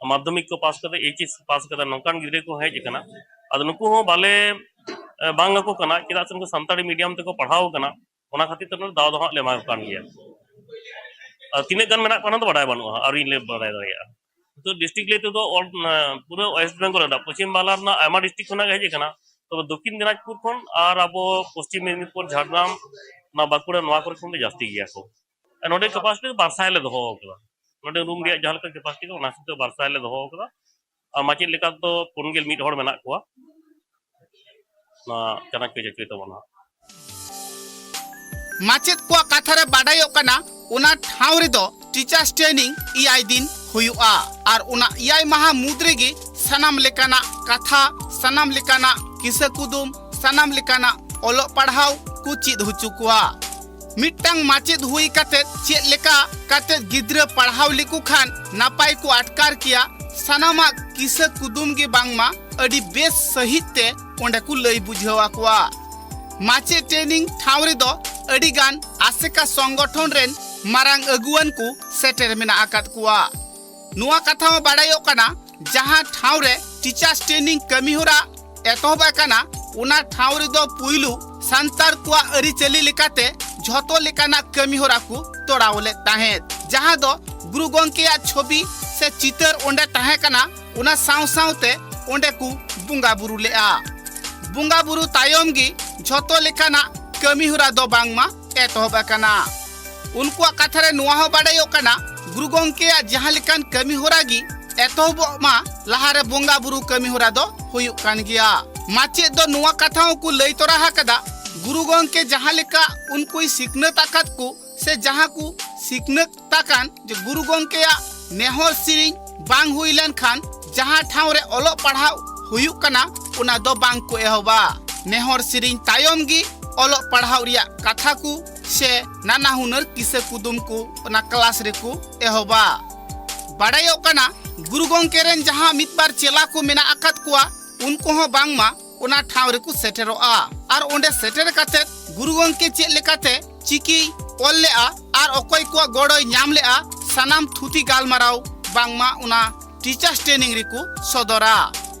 ᱢᱟᱫᱽᱫᱷᱚᱢᱤᱠ ᱠᱚ ᱯᱟᱥ ᱠᱟᱛᱮ, ᱮᱭᱤᱪ ᱮᱥ ᱯᱟᱥ ᱠᱟᱛᱮ ᱱᱚᱝᱠᱟᱱ ᱜᱤᱫᱽᱨᱟᱹ ᱠᱚ ᱦᱮᱡ ᱟᱠᱟᱱᱟ᱾ ᱟᱫᱚ ᱱᱩᱠᱩ ᱦᱚᱸ ᱵᱟᱞᱮ, ᱮ, ᱵᱟᱝ ᱟᱠᱚ ᱠᱟᱱᱟ, ᱪᱮᱫᱟᱜ ᱥᱮ ᱱᱩᱠᱩ ᱥᱟᱱᱛᱟᱲᱤ ᱢᱤᱰᱤᱭᱟᱢ ᱛᱮᱠᱚ ᱯᱟᱲᱦᱟᱣ ᱟᱠᱟᱱᱟ, ᱚᱱᱟ ᱠᱷᱟᱹᱛᱤᱨ ᱛᱮ ᱱᱚᱰᱮ ᱫᱟᱣ ᱫᱚ ᱦᱟᱸᱜ ᱞᱮ ᱮᱢᱟ ᱠᱚ ᱠᱟᱱ ᱜᱮᱭᱟ᱾ ᱟᱨ ᱛᱤᱱᱟᱹᱜ ᱜᱟᱱ ᱢᱮᱱᱟᱜ ᱠᱚᱣᱟ ᱚᱱᱟ ᱫᱚ ᱵᱟᱰᱟᱭ ᱵᱟᱹᱱᱩᱜᱼᱟ, ᱟᱹᱣᱨᱤ ᱞᱮ ᱵᱟᱰᱟᱭ ᱫᱟᱲᱮᱭᱟᱜᱼᱟ᱾ ᱱᱤᱛᱚᱜ ᱰᱤᱥᱴᱨᱤᱠᱴ ᱞᱟᱹᱭ ᱛᱮᱫᱚ ᱚᱞ, ᱮ, ᱯᱩᱨᱟᱹ ᱳᱭᱮᱥᱴ ᱵᱮᱝᱜᱚᱞ ᱨᱮᱱᱟᱜ, ᱯᱚᱪᱷᱤᱢ ᱵᱟᱝᱞᱟ ᱨᱮᱱᱟᱜ ᱟᱭᱢᱟ ᱰᱤᱥᱴᱨᱤᱠᱴ ᱠᱷᱚᱱᱟᱜ ᱜᱮ ᱦᱮᱡ ᱟᱠᱟᱱᱟ, ᱛᱚᱵᱮ ᱫᱚᱠᱠᱷᱤᱱ ᱫᱤᱱᱟᱡᱽᱯᱩᱨ ᱠᱷᱚᱱ ᱟᱨ ᱟᱵᱚ ᱯᱚᱥᱪᱤᱢ ᱢᱮᱫᱽᱱᱤᱯᱩᱨ, ᱡᱷᱟᱲᱜᱨᱟᱢ, ᱚᱱᱟ ᱵᱟᱸᱠᱩᱲᱟ, ᱱᱚᱣᱟ ᱠᱚᱨᱮ ᱠᱷᱚᱱ ᱫᱚ ᱡᱟᱹᱥᱛᱤ ᱜᱮᱭᱟ ᱠᱚ᱾ ᱟᱨ ᱱᱚᱰᱮ ᱠᱮᱯᱟᱥᱤᱴᱤ ᱫᱚ ᱵᱟᱨ ᱥᱟᱭ ᱞᱮ ᱫᱚᱦᱚ ᱟᱠᱟᱫᱟ᱾ ᱱᱚᱰᱮ ᱨᱩᱢ ᱨᱮᱭᱟᱜ ᱡᱟᱦᱟᱸ ᱞᱮᱠᱟ ᱠᱮᱯᱟᱥᱤᱴᱤ ᱠᱟᱱᱟ, ᱚᱱᱟ ᱦᱤᱥᱟᱹᱵ ᱛᱮ ᱵᱟᱨ ᱥᱟᱭ ᱞᱮ ᱫᱚᱦᱚ ᱟᱠᱟᱫᱟ᱾ ᱟᱨ ᱢᱟᱪᱮᱫ ᱞᱮᱠᱟ ᱫᱚ ᱯᱩᱱ ᱜᱮᱞ ᱢᱤᱫ ᱦᱚᱲ ᱢᱮᱱᱟᱜ ᱠᱚᱣᱟ᱾ ᱱᱚᱣᱟ ᱪᱟᱱᱟᱪ ᱠᱚ ᱡᱟᱹᱪᱩᱭ ᱛᱟᱵᱚᱱᱟ᱾ ᱢᱟᱪᱮᱫ ᱠᱚᱣᱟᱜ ᱠᱟᱛᱷᱟ ᱨᱮ ᱵᱟᱰᱟᱭᱚᱜ ᱠᱟᱱᱟ, ᱚᱱᱟ ᱴᱷᱟᱶ ᱨᱮᱫᱚ teachers training ᱮᱭᱟᱭ ᱫᱤᱱ ᱦᱩᱭᱩᱜᱼᱟ᱾ ᱟᱨ ᱚᱱᱟ ᱮᱭᱟᱭ ᱢᱟᱦᱟ ᱢᱩᱫᱽ ᱨᱮᱜᱮ ᱥᱟᱱᱟᱢ ᱞᱮᱠᱟᱱᱟᱜ ᱠᱟᱛᱷᱟ, ᱥᱟᱱᱟᱢ ᱞᱮᱠᱟᱱᱟᱜ ᱠᱤᱥᱟᱹ ᱠᱩᱫᱩᱢ, ᱥᱟᱱᱟᱢ ᱞᱮᱠᱟᱱᱟᱜ ᱚᱞᱚᱜ ᱯᱟᱲᱦᱟᱣ ᱠᱚ ᱪᱮᱫ ᱦᱚᱪᱚ ᱠᱚᱣᱟ᱾ ᱢᱤᱫᱴᱟᱝ ᱢᱟᱪᱮᱫ ᱦᱩᱭ ᱠᱟᱛᱮ ᱪᱮᱫ ᱞᱮᱠᱟ ᱠᱟᱛᱮ ᱜᱤᱫᱽᱨᱟᱹ ᱯᱟᱲᱦᱟᱣ ᱞᱮᱠᱚ ᱠᱷᱟᱱ ᱱᱟᱯᱟᱭ ᱠᱚ ᱟᱴᱠᱟᱨ ᱠᱮᱭᱟ, ᱥᱟᱱᱟᱢᱟᱜ ᱠᱤᱥᱟᱹ ᱠᱩᱫᱩᱢ ᱜᱮ ᱵᱟᱝᱢᱟ ᱟᱹᱰᱤ ᱵᱮᱥ ᱥᱟᱹᱦᱤᱡ ᱛᱮ ᱚᱸᱰᱮ ᱠᱚ ᱞᱟᱹᱭ ᱵᱩᱡᱷᱟᱹᱣ ᱟᱠᱚᱣᱟ᱾ ᱢᱟᱪᱮᱫ training ᱴᱷᱟᱶ ᱨᱮᱫᱚ ᱟᱹᱰᱤ ᱜᱟᱱ ᱟᱥᱮᱠᱟ ᱥᱚᱝᱜᱚᱴᱷᱚᱱ ᱨᱮᱱ ᱢᱟᱨᱟᱝ ᱟᱹᱜᱩᱣᱟᱹᱱ ᱠᱚ ᱥᱮᱴᱮᱨ ᱢᱮᱱᱟᱜ ᱟᱠᱟᱫ ᱠᱚᱣᱟ᱾ ᱱᱚᱣᱟ ᱠᱟᱛᱷᱟ ᱦᱚᱸ ᱵᱟᱰᱟᱭᱚᱜ ᱠᱟᱱᱟ, ᱡᱟᱦᱟᱸ ᱴᱷᱟᱶ ᱨᱮ teachers training ᱠᱟᱹᱢᱤ ᱦᱚᱨᱟ ᱮᱛᱚᱦᱚᱵ ᱟᱠᱟᱱᱟ, ᱚᱱᱟ ᱴᱷᱟᱶ ᱨᱮᱫᱚ ᱯᱩᱭᱞᱩ ᱥᱟᱱᱛᱟᱲ ᱠᱚᱣᱟᱜ ᱟᱹᱨᱤᱪᱟᱹᱞᱤ ᱞᱮᱠᱟᱛᱮ ᱡᱷᱚᱛᱚ ᱞᱮᱠᱟᱱᱟᱜ ᱠᱟᱹᱢᱤ ᱦᱚᱨᱟ ᱠᱚ ᱛᱚᱲᱟᱣ ᱞᱮᱫ ᱛᱟᱦᱮᱸᱫ, ᱡᱟᱦᱟᱸ ᱫᱚ ᱜᱩᱨᱩ ᱜᱚᱢᱠᱮᱭᱟᱜ ᱪᱷᱚᱵᱤ ᱛᱮ ᱪᱤᱛᱟᱹᱨ ᱚᱸᱰᱮ ᱛᱟᱦᱮᱸ ᱠᱟᱱᱟ᱾ ᱚᱱᱟ ᱥᱟᱶ ᱥᱟᱶᱛᱮ ᱚᱸᱰᱮ ᱠᱚ ᱵᱚᱸᱜᱟ ᱵᱩᱨᱩ ᱞᱮᱫᱼᱟ᱾ ᱵᱚᱸᱜᱟ ᱵᱩᱨᱩ ᱛᱟᱭᱚᱢ ᱜᱮ ᱡᱷᱚᱛᱚ ᱞᱮᱠᱟᱱᱟᱜ ᱠᱟᱹᱢᱤ ᱦᱚᱨᱟ ᱫᱚ ᱵᱟᱝᱢᱟ ᱮᱛᱚᱦᱚᱵ ᱟᱠᱟᱱᱟ᱾ ᱩᱱᱠᱩᱣᱟᱜ ᱠᱟᱛᱷᱟ ᱨᱮ ᱱᱚᱣᱟ ᱦᱚᱸ ᱵᱟᱰᱟᱭᱚᱜ ᱠᱟᱱᱟ, ᱜᱩᱨᱩ ᱜᱚᱢᱠᱮᱭᱟᱜ ᱡᱟᱦᱟᱸ ᱞᱮᱠᱟᱱ ᱠᱟᱹᱢᱤ ᱦᱚᱨᱟ ᱜᱮ ᱮᱛᱚᱦᱚᱵᱚᱜ ᱢᱟ, ᱞᱟᱦᱟᱨᱮ ᱵᱚᱸᱜᱟ ᱵᱩᱨᱩ ᱠᱟᱹᱢᱤ ᱦᱚᱨᱟ ᱫᱚ ᱦᱩᱭᱩᱜ ᱠᱟᱱ ᱜᱮᱭᱟ᱾ ᱢᱟᱪᱮᱫ ᱫᱚ ᱱᱚᱣᱟ ᱠᱟᱛᱷᱟ ᱦᱚᱸᱠᱚ ᱞᱟᱹᱭ ᱛᱚᱨᱟ ᱟᱠᱟᱫᱟ, ᱜᱩᱨᱩ ᱜᱚᱢᱠᱮ ᱡᱟᱦᱟᱸ ᱞᱮᱠᱟ ᱩᱱᱠᱩᱭ ᱥᱤᱠᱷᱱᱟᱹᱛ ᱟᱠᱟᱫ ᱠᱚ ᱥᱮ ᱡᱟᱦᱟᱸ ᱠᱚ ᱥᱤᱠᱷᱱᱟᱹᱛ ᱛᱟᱠᱟᱱ ᱡᱮ ᱜᱩᱨᱩ ᱜᱚᱢᱠᱮᱭᱟᱜ ᱱᱮᱦᱚᱨ ᱥᱮᱨᱮᱧ ᱵᱟᱝ ᱦᱩᱭ ᱞᱮᱱᱠᱷᱟᱱ ᱡᱟᱦᱟᱸ ᱴᱷᱟᱶ ᱨᱮ ᱚᱞᱚᱜ ᱯᱟᱲᱦᱟᱣ ᱦᱩᱭᱩᱜ ᱠᱟᱱᱟ, ᱚᱱᱟ ᱫᱚ ᱵᱟᱝ ᱠᱚ ᱮᱦᱚᱵᱟ᱾ ᱱᱮᱦᱚᱨ ᱥᱮᱨᱮᱧ ᱛᱟᱭᱚᱢ ᱜᱮ ᱚᱞᱚᱜ ᱯᱟᱲᱦᱟᱣ ᱨᱮᱭᱟᱜ ᱠᱟᱛᱷᱟ ᱠᱚ ᱥᱮ ᱱᱟᱱᱟ ᱦᱩᱱᱟᱹᱨ ᱠᱤᱥᱟᱹ ᱠᱩᱫᱩᱢ ᱠᱚ ᱚᱱᱟ ᱠᱞᱟᱥ ᱨᱮᱠᱚ ᱮᱦᱚᱵᱟ᱾ ᱵᱟᱰᱟᱭᱚᱜ ᱠᱟᱱᱟ, ᱜᱩᱨᱩ ᱜᱚᱢᱠᱮ ᱨᱮᱱ ᱡᱟᱦᱟᱸ ᱢᱤᱫ ᱵᱟᱨ ᱪᱮᱞᱟ ᱠᱚ ᱢᱮᱱᱟᱜ ᱟᱠᱟᱫ ᱠᱚᱣᱟ, ᱩᱱᱠᱩ ᱦᱚᱸ ᱵᱟᱝᱢᱟ ᱚᱱᱟ ᱴᱷᱟᱶ ᱨᱮᱠᱚ ᱥᱮᱴᱮᱨᱚᱜᱼᱟ᱾ ᱟᱨ ᱚᱸᱰᱮ ᱥᱮᱴᱮᱨ ᱠᱟᱛᱮ ᱜᱩᱨᱩ ᱜᱚᱢᱠᱮ ᱪᱮᱫ ᱞᱮᱠᱟᱛᱮ ᱪᱤᱠᱤᱭ ᱚᱞ ᱞᱮᱜᱼᱟ ᱟᱨ ᱚᱠᱚᱭ ᱠᱚᱣᱟᱜ ᱜᱚᱲᱚᱭ ᱧᱟᱢ ᱞᱮᱜᱼᱟ, ᱥᱟᱱᱟᱢ ᱛᱷᱩᱛᱤ ᱜᱟᱞᱢᱟᱨᱟᱣ ᱵᱟᱝᱢᱟ ᱚᱱᱟ ᱴᱤᱪᱟᱨᱥ ᱴᱨᱮᱱᱤᱝ ᱨᱮᱠᱚ ᱥᱚᱫᱚᱨᱟ᱾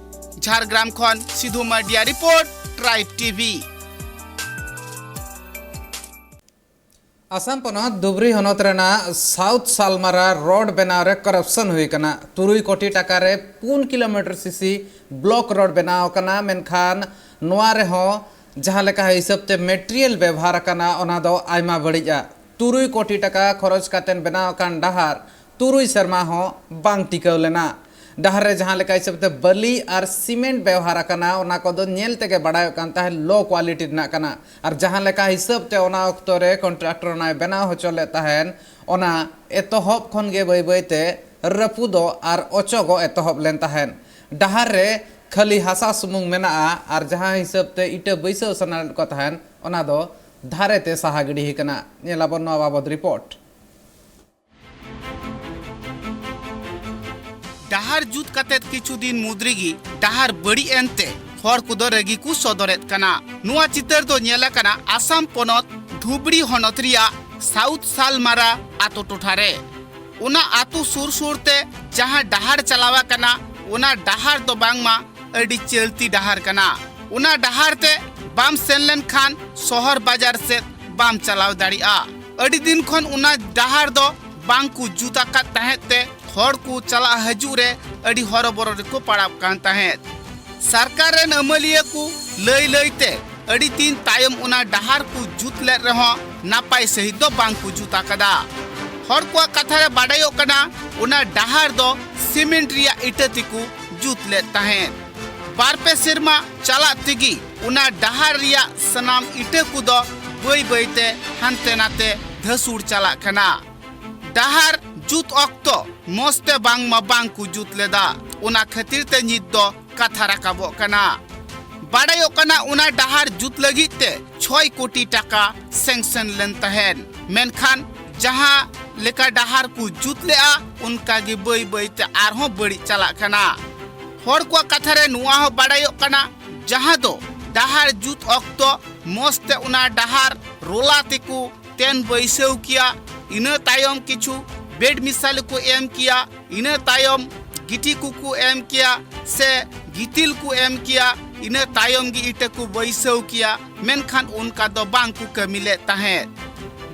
ᱡᱷᱟᱲᱜᱨᱟᱢ ᱠᱷᱚᱱ ᱥᱤᱫᱷᱩ ᱢᱟᱨᱰᱤᱭᱟᱜ ᱨᱤᱯᱳᱨᱴ, ᱴᱨᱟᱭᱤᱵᱽ ᱴᱤᱵᱷᱤ᱾ ᱟᱥᱟᱢ ᱯᱚᱱᱚᱛ ᱫᱷᱩᱵᱽᱨᱤ ᱦᱚᱱᱚᱛ ᱨᱮᱱᱟᱜ ᱥᱟᱣᱩᱛᱷ ᱥᱟᱞᱢᱟᱨᱟ ᱨᱳᱰ ᱵᱮᱱᱟᱣ ᱨᱮ ᱠᱚᱨᱟᱯᱥᱚᱱ ᱦᱩᱭ ᱟᱠᱟᱱᱟ᱾ ᱛᱩᱨᱩᱭ ᱠᱳᱴᱤ ᱴᱟᱠᱟ ᱨᱮ ᱯᱩᱱ ᱠᱤᱞᱳᱢᱤᱴᱟᱨ ᱥᱤᱥᱤ ᱵᱞᱚᱠ ᱨᱳᱰ ᱵᱮᱱᱟᱣ ᱟᱠᱟᱱᱟ, ᱢᱮᱱᱠᱷᱟᱱ ᱱᱚᱣᱟ ᱨᱮᱦᱚᱸ ᱡᱟᱦᱟᱸ ᱞᱮᱠᱟ ᱦᱤᱥᱟᱹᱵ ᱛᱮ ᱢᱮᱴᱮᱨᱤᱭᱟᱞ ᱵᱮᱵᱚᱦᱟᱨ ᱟᱠᱟᱱᱟ, ᱚᱱᱟ ᱫᱚ ᱟᱭᱢᱟ ᱵᱟᱹᱲᱤᱡᱼᱟ᱾ ᱛᱩᱨᱩᱭ ᱠᱳᱴᱤ ᱴᱟᱠᱟ ᱠᱷᱚᱨᱚᱪ ᱠᱟᱛᱮ ᱵᱮᱱᱟᱣ ᱟᱠᱟᱱ ᱰᱟᱦᱟᱨ ᱛᱩᱨᱩᱭ ᱥᱮᱨᱢᱟ ᱦᱚᱸ ᱵᱟᱝ ᱴᱤᱠᱟᱹᱣ ᱞᱮᱱᱟ᱾ ᱰᱟᱦᱟᱨ ᱨᱮ ᱡᱟᱦᱟᱸ ᱞᱮᱠᱟ ᱦᱤᱥᱟᱹᱵ ᱛᱮ ᱵᱟᱹᱞᱤ ᱟᱨ ᱥᱤᱢᱮᱱᱴ ᱵᱮᱣᱦᱟᱨ ᱟᱠᱟᱱᱟ, ᱚᱱᱟ ᱠᱚᱫᱚ ᱧᱮᱞ ᱛᱮᱜᱮ ᱵᱟᱲᱟᱭᱚᱜ ᱠᱟᱱ ᱛᱟᱦᱮᱸᱫ ᱞᱳ ᱠᱣᱟᱞᱤᱴᱤ ᱨᱮᱱᱟᱜ ᱠᱟᱱᱟ᱾ ᱟᱨ ᱡᱟᱦᱟᱸ ᱞᱮᱠᱟ ᱦᱤᱥᱟᱹᱵ ᱛᱮ ᱚᱱᱟ ᱚᱠᱛᱚ ᱨᱮ ᱠᱚᱱᱴᱨᱟᱠᱴᱚᱨ ᱚᱱᱟᱭ ᱵᱮᱱᱟᱣ ᱦᱚᱪᱚ ᱞᱮᱫ ᱛᱟᱦᱮᱸᱫ, ᱚᱱᱟ ᱮᱛᱚᱦᱚᱵ ᱠᱷᱚᱱ ᱜᱮ ᱵᱟᱹᱭ ᱵᱟᱹᱭ ᱛᱮ ᱨᱟᱹᱯᱩᱫᱚᱜ ᱟᱨ ᱚᱪᱚᱜᱚᱜ ᱮᱛᱚᱦᱚᱵ ᱞᱮᱱ ᱛᱟᱦᱮᱸᱫ᱾ ᱰᱟᱦᱟᱨ ᱨᱮ ᱠᱷᱟᱹᱞᱤ ᱦᱟᱥᱟ ᱥᱩᱢᱩᱝ ᱢᱮᱱᱟᱜᱼᱟ ᱟᱨ ᱡᱟᱦᱟᱸ ᱦᱤᱥᱟᱹᱵ ᱛᱮ ᱤᱴᱟᱹ ᱵᱟᱹᱭᱥᱟᱹᱣ ᱥᱟᱱᱟᱭᱮᱫ ᱠᱚ ᱛᱟᱦᱮᱸᱫ, ᱚᱱᱟ ᱫᱚ ᱫᱷᱟᱨᱮ ᱛᱮ ᱥᱟᱦᱟ ᱜᱤᱰᱤ ᱟᱠᱟᱱᱟ᱾ ᱧᱮᱞᱟᱵᱚᱱ ᱱᱚᱣᱟ ᱵᱟᱵᱚᱫ ᱨᱤᱯᱳᱨᱴ᱾ ᱰᱟᱦᱟᱨ ᱡᱩᱛ ᱠᱟᱛᱮᱫ ᱠᱤᱪᱷᱩ ᱫᱤᱱ ᱢᱩᱫᱽ ᱨᱮᱜᱮ ᱰᱟᱦᱟᱨ ᱵᱟᱹᱲᱤᱡ ᱮᱱᱛᱮ ᱦᱚᱲ ᱠᱚᱫᱚ ᱨᱟᱹᱜᱤ ᱠᱚ ᱥᱚᱫᱚᱨᱮᱫ ᱠᱟᱱᱟ᱾ ᱱᱚᱣᱟ ᱪᱤᱛᱟᱹᱨ ᱫᱚ ᱧᱮᱞ ᱟᱠᱟᱱᱟ ᱟᱥᱟᱢ ᱯᱚᱱᱚᱛ ᱫᱷᱩᱵᱽᱲᱤ ᱦᱚᱱᱚᱛ ᱨᱮᱭᱟᱜ ᱥᱟᱣᱩᱛᱷ ᱥᱟᱞᱢᱟᱨᱟ ᱟᱛᱳ ᱴᱚᱴᱷᱟ ᱨᱮ᱾ ᱚᱱᱟ ᱟᱛᱳ ᱥᱩᱨ ᱥᱩᱨ ᱛᱮ ᱡᱟᱦᱟᱸ ᱰᱟᱦᱟᱨ ᱪᱟᱞᱟᱣ ᱟᱠᱟᱱᱟ, ᱚᱱᱟ ᱰᱟᱦᱟᱨ ᱫᱚ ᱵᱟᱝᱢᱟ ᱟᱹᱰᱤ ᱪᱟᱹᱞᱛᱤ ᱰᱟᱦᱟᱨ ᱠᱟᱱᱟ᱾ ᱚᱱᱟ ᱰᱟᱦᱟᱨ ᱛᱮ ᱵᱟᱢ ᱥᱮᱱ ᱞᱮᱱᱠᱷᱟᱱ ᱥᱚᱦᱚᱨ ᱵᱟᱡᱟᱨ ᱥᱮᱫ ᱵᱟᱢ ᱪᱟᱞᱟᱣ ᱫᱟᱲᱮᱭᱟᱜᱼᱟ᱾ ᱟᱹᱰᱤ ᱫᱤᱱ ᱠᱷᱚᱱ ᱚᱱᱟ ᱰᱟᱦᱟᱨ ᱫᱚ ᱵᱟᱝ ᱠᱚ ᱡᱩᱛ ᱟᱠᱟᱫ ᱛᱟᱦᱮᱸᱫ ᱛᱮ ᱦᱚᱲ ᱠᱚ ᱪᱟᱞᱟᱜ ᱦᱤᱡᱩᱜ ᱨᱮ ᱟᱹᱰᱤ ᱦᱚᱨᱚᱵᱚᱨᱚ ᱨᱮᱠᱚ ᱯᱟᱲᱟᱣ ᱠᱟᱱ ᱛᱟᱦᱮᱸᱫ᱾ ᱥᱚᱨᱠᱟᱨ ᱨᱮᱱ ᱟᱹᱢᱟᱹᱞᱤᱭᱟᱹ ᱠᱚ ᱞᱟᱹᱭ ᱞᱟᱹᱭᱛᱮ ᱟᱹᱰᱤ ᱫᱤᱱ ᱛᱟᱭᱚᱢ ᱚᱱᱟ ᱰᱟᱦᱟᱨ ᱠᱚ ᱡᱩᱛ ᱞᱮᱫ ᱨᱮᱦᱚᱸ ᱱᱟᱯᱟᱭ ᱥᱟᱺᱦᱤᱡ ᱫᱚ ᱵᱟᱝ ᱠᱚ ᱡᱩᱛ ᱟᱠᱟᱫᱟ᱾ ᱦᱚᱲ ᱠᱚᱣᱟᱜ ᱠᱟᱛᱷᱟ ᱨᱮ ᱵᱟᱰᱟᱭᱚᱜ ᱠᱟᱱᱟ, ᱚᱱᱟ ᱰᱟᱦᱟᱨ ᱫᱚ ᱥᱤᱢᱮᱱᱴ ᱨᱮᱭᱟᱜ ᱤᱴᱟᱹ ᱛᱮᱠᱚ ᱡᱩᱛ ᱞᱮᱫ ᱛᱟᱦᱮᱸᱫ᱾ ᱵᱟᱨ ᱯᱮ ᱥᱮᱨᱢᱟ ᱪᱟᱞᱟᱜ ᱛᱮᱜᱮ ᱚᱱᱟ ᱰᱟᱦᱟᱨ ᱨᱮᱭᱟᱜ ᱥᱟᱱᱟᱢ ᱤᱴᱟᱹ ᱠᱚᱫᱚ ᱵᱟᱹᱭ ᱵᱟᱹᱭᱛᱮ ᱦᱟᱱᱛᱮ ᱱᱟᱛᱮ ᱫᱷᱟᱹᱥᱩᱲ ᱪᱟᱞᱟᱜ ᱠᱟᱱᱟ᱾ ᱰᱟᱦᱟᱨ ᱡᱩᱛ ᱚᱠᱛᱚ ᱢᱚᱸᱡᱽ ᱛᱮ ᱵᱟᱝᱢᱟ ᱵᱟᱝ ᱠᱚ ᱡᱩᱛ ᱞᱮᱫᱟ, ᱚᱱᱟ ᱠᱷᱟᱹᱛᱤᱨ ᱛᱮ ᱱᱤᱛ ᱫᱚ ᱠᱟᱛᱷᱟ ᱨᱟᱠᱟᱵᱚᱜ ᱠᱟᱱᱟ᱾ ᱵᱟᱰᱟᱭᱚᱜ ᱠᱟᱱᱟ, ᱚᱱᱟ ᱰᱟᱦᱟᱨ ᱡᱩᱛ ᱞᱟᱹᱜᱤᱫ ᱛᱮ ᱪᱷᱚᱭ ᱠᱳᱴᱤ ᱴᱟᱠᱟ sanction ᱞᱮᱱ ᱛᱟᱦᱮᱸᱱ, ᱢᱮᱱᱠᱷᱟᱱ ᱡᱟᱦᱟᱸ ᱞᱮᱠᱟ ᱰᱟᱦᱟᱨ ᱠᱚ ᱡᱩᱛ ᱞᱮᱜᱼᱟ, ᱚᱱᱠᱟ ᱜᱮ ᱵᱟᱹᱭ ᱵᱟᱹᱭ ᱛᱮ ᱟᱨᱦᱚᱸ ᱵᱟᱹᱲᱤᱡ ᱪᱟᱞᱟᱜ ᱠᱟᱱᱟ᱾ ᱦᱚᱲ ᱠᱚᱣᱟᱜ ᱠᱟᱛᱷᱟ ᱨᱮ ᱱᱚᱣᱟ ᱦᱚᱸ ᱵᱟᱰᱟᱭᱚᱜ ᱠᱟᱱᱟ, ᱡᱟᱦᱟᱸ ᱫᱚ ᱰᱟᱦᱟᱨ ᱡᱩᱛ ᱚᱠᱛᱚ ᱢᱚᱸᱡᱽ ᱛᱮ ᱚᱱᱟ ᱰᱟᱦᱟᱨ ᱨᱳᱞᱟ ᱛᱮᱠᱚ ᱛᱮᱱ ᱵᱟᱹᱭᱥᱟᱹᱣ ᱠᱮᱭᱟ, ᱤᱱᱟᱹ ᱛᱟᱭᱚᱢ ᱠᱤᱪᱷᱩ ᱵᱮᱰ ᱢᱤᱥᱟᱞᱤ ᱠᱚ ᱮᱢ ᱠᱮᱭᱟ, ᱤᱱᱟᱹ ᱛᱟᱭᱚᱢ ᱜᱤᱴᱤ ᱠᱚᱠᱚ ᱮᱢ ᱠᱮᱭᱟ ᱥᱮ ᱜᱤᱛᱤᱞ ᱠᱚ ᱮᱢ ᱠᱮᱭᱟ, ᱤᱱᱟᱹ ᱛᱟᱭᱚᱢ ᱜᱮ ᱤᱴᱟᱹ ᱠᱚ ᱵᱟᱹᱭᱥᱟᱹᱣ ᱠᱮᱭᱟ, ᱢᱮᱱᱠᱷᱟᱱ ᱚᱱᱠᱟ ᱫᱚ ᱵᱟᱝ ᱠᱚ ᱠᱟᱹᱢᱤ ᱞᱮᱫ ᱛᱟᱦᱮᱸᱫ᱾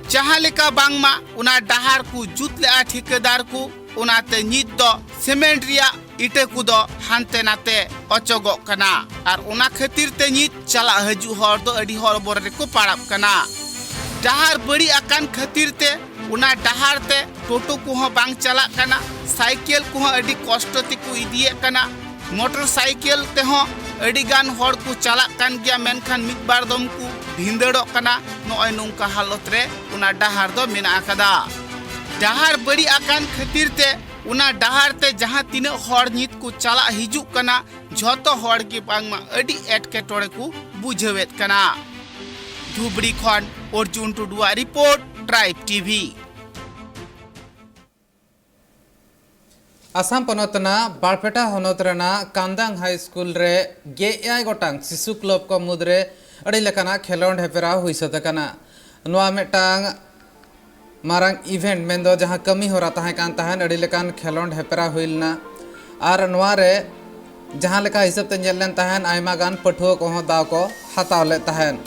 ᱡᱟᱦᱟᱸ ᱞᱮᱠᱟ ᱵᱟᱝᱢᱟ ᱚᱱᱟ ᱰᱟᱦᱟᱨ ᱠᱚ ᱡᱩᱛ ᱞᱮᱜᱼᱟ ᱴᱷᱤᱠᱟᱹᱫᱟᱨ ᱠᱚ, ᱚᱱᱟᱛᱮ ᱱᱤᱛ ᱫᱚ ᱥᱤᱢᱮᱱᱴ ᱨᱮᱭᱟᱜ ᱤᱴᱟᱹ ᱠᱚᱫᱚ ᱦᱟᱱᱛᱮ ᱱᱟᱛᱮ ᱚᱪᱚᱜᱚᱜ ᱠᱟᱱᱟ᱾ ᱟᱨ ᱚᱱᱟ ᱠᱷᱟᱹᱛᱤᱨ ᱛᱮ ᱱᱤᱛ ᱪᱟᱞᱟᱜ ᱦᱤᱡᱩᱜ ᱦᱚᱲ ᱫᱚ ᱟᱹᱰᱤ ᱦᱚᱨᱚᱵᱚᱨᱚ ᱨᱮᱠᱚ ᱯᱟᱲᱟᱜ ᱠᱟᱱᱟ᱾ ᱰᱟᱦᱟᱨ ᱵᱟᱹᱲᱤᱡ ᱟᱠᱟᱱ ᱠᱷᱟᱹᱛᱤᱨ ᱛᱮ ᱚᱱᱟ ᱰᱟᱦᱟᱨ ᱛᱮ ᱴᱳᱴᱳ ᱠᱚᱦᱚᱸ ᱵᱟᱝ ᱪᱟᱞᱟᱜ ᱠᱟᱱᱟ, ᱥᱟᱭᱠᱮᱞ ᱠᱚᱦᱚᱸ ᱟᱹᱰᱤ ᱠᱚᱥᱴᱚ ᱛᱮᱠᱚ ᱤᱫᱤᱭᱮᱫ ᱠᱟᱱᱟ, ᱢᱚᱴᱚᱨ ᱥᱟᱭᱠᱮᱞ ᱛᱮᱦᱚᱸ ᱟᱹᱰᱤ ᱜᱟᱱ ᱦᱚᱲ ᱠᱚ ᱪᱟᱞᱟᱜ ᱠᱟᱱ ᱜᱮᱭᱟ, ᱢᱮᱱᱠᱷᱟᱱ ᱢᱤᱫ ᱵᱟᱨ ᱫᱚᱢ ᱠᱚ ᱵᱷᱤᱸᱫᱟᱹᱲᱚᱜ ᱠᱟᱱᱟ᱾ ᱱᱚᱜᱼᱚᱭ ᱱᱚᱝᱠᱟ ᱦᱟᱞᱚᱛ ᱨᱮ ᱚᱱᱟ ᱰᱟᱦᱟᱨ ᱫᱚ ᱢᱮᱱᱟᱜ ᱟᱠᱟᱫᱟ᱾ ᱰᱟᱦᱟᱨ ᱵᱟᱹᱲᱤᱡ ᱟᱠᱟᱱ ᱠᱷᱟᱹᱛᱤᱨ ᱛᱮ ᱚᱱᱟ ᱰᱟᱦᱟᱨ ᱛᱮ ᱡᱟᱦᱟᱸ ᱛᱤᱱᱟᱹᱜ ᱦᱚᱲ ᱱᱤᱛ ᱠᱚ ᱪᱟᱞᱟᱜ ᱦᱤᱡᱩᱜ ᱠᱟᱱᱟ, ᱡᱷᱚᱛᱚ ᱦᱚᱲ ᱜᱮ ᱵᱟᱝᱢᱟ ᱟᱹᱰᱤ ᱮᱴᱠᱮᱴᱚᱬᱮ ᱠᱚ ᱵᱩᱡᱷᱟᱹᱣᱮᱫ ᱠᱟᱱᱟ᱾ ᱫᱷᱩᱵᱽᱲᱤ ᱠᱷᱚᱱ ᱚᱨᱡᱩᱱ ᱴᱩᱰᱩᱣᱟᱜ ᱨᱤᱯᱳᱨᱴ, ᱴᱨᱟᱭᱤᱵᱽ ᱴᱤᱵᱷᱤ᱾ ᱟᱥᱟᱢ ᱯᱚᱱᱚᱛ ᱨᱮᱱᱟᱜ ᱵᱟᱨᱯᱮᱴᱟ ᱦᱚᱱᱚᱛ ᱨᱮᱱᱟᱜ ᱠᱟᱱᱫᱟᱝ ᱦᱟᱭ ᱥᱠᱩᱞ ᱨᱮ ᱜᱮᱞ ᱮᱭᱟᱭ ᱜᱚᱴᱟᱝ ᱥᱤᱥᱩ ᱠᱞᱚᱵᱽ ᱠᱚ ᱢᱩᱫᱽᱨᱮ ᱟᱹᱰᱤ ᱞᱮᱠᱟᱱᱟᱜ ᱠᱷᱮᱞᱳᱸᱰ ᱦᱮᱯᱨᱟᱣ ᱦᱩᱭ ᱥᱟᱹᱛ ᱟᱠᱟᱱᱟ᱾ ᱱᱚᱣᱟ ᱢᱤᱫᱴᱟᱝ ᱢᱟᱨᱟᱝ ᱤᱵᱷᱮᱱᱴ, ᱢᱮᱱᱫᱚ ᱡᱟᱦᱟᱸ ᱠᱟᱹᱢᱤ ᱦᱚᱨᱟ ᱛᱟᱦᱮᱸ ᱠᱟᱱ ᱛᱟᱦᱮᱸᱫ, ᱟᱹᱰᱤ ᱞᱮᱠᱟᱱ ᱠᱷᱮᱞᱳᱸᱰ ᱦᱮᱯᱨᱟᱣ ᱦᱩᱭ ᱞᱮᱱᱟ᱾ ᱟᱨ ᱱᱚᱣᱟ ᱨᱮ ᱡᱟᱦᱟᱸ ᱞᱮᱠᱟ ᱦᱤᱥᱟᱹᱵ ᱛᱮ ᱧᱮᱞ ᱞᱮᱱ ᱛᱟᱦᱮᱸᱫ, ᱟᱭᱢᱟ ᱜᱟᱱ ᱯᱟᱹᱴᱷᱩᱣᱟᱹ ᱠᱚᱦᱚᱸ ᱫᱟᱣ ᱠᱚ ᱦᱟᱛᱟᱣ ᱞᱮᱫ ᱛᱟᱦᱮᱸᱫ᱾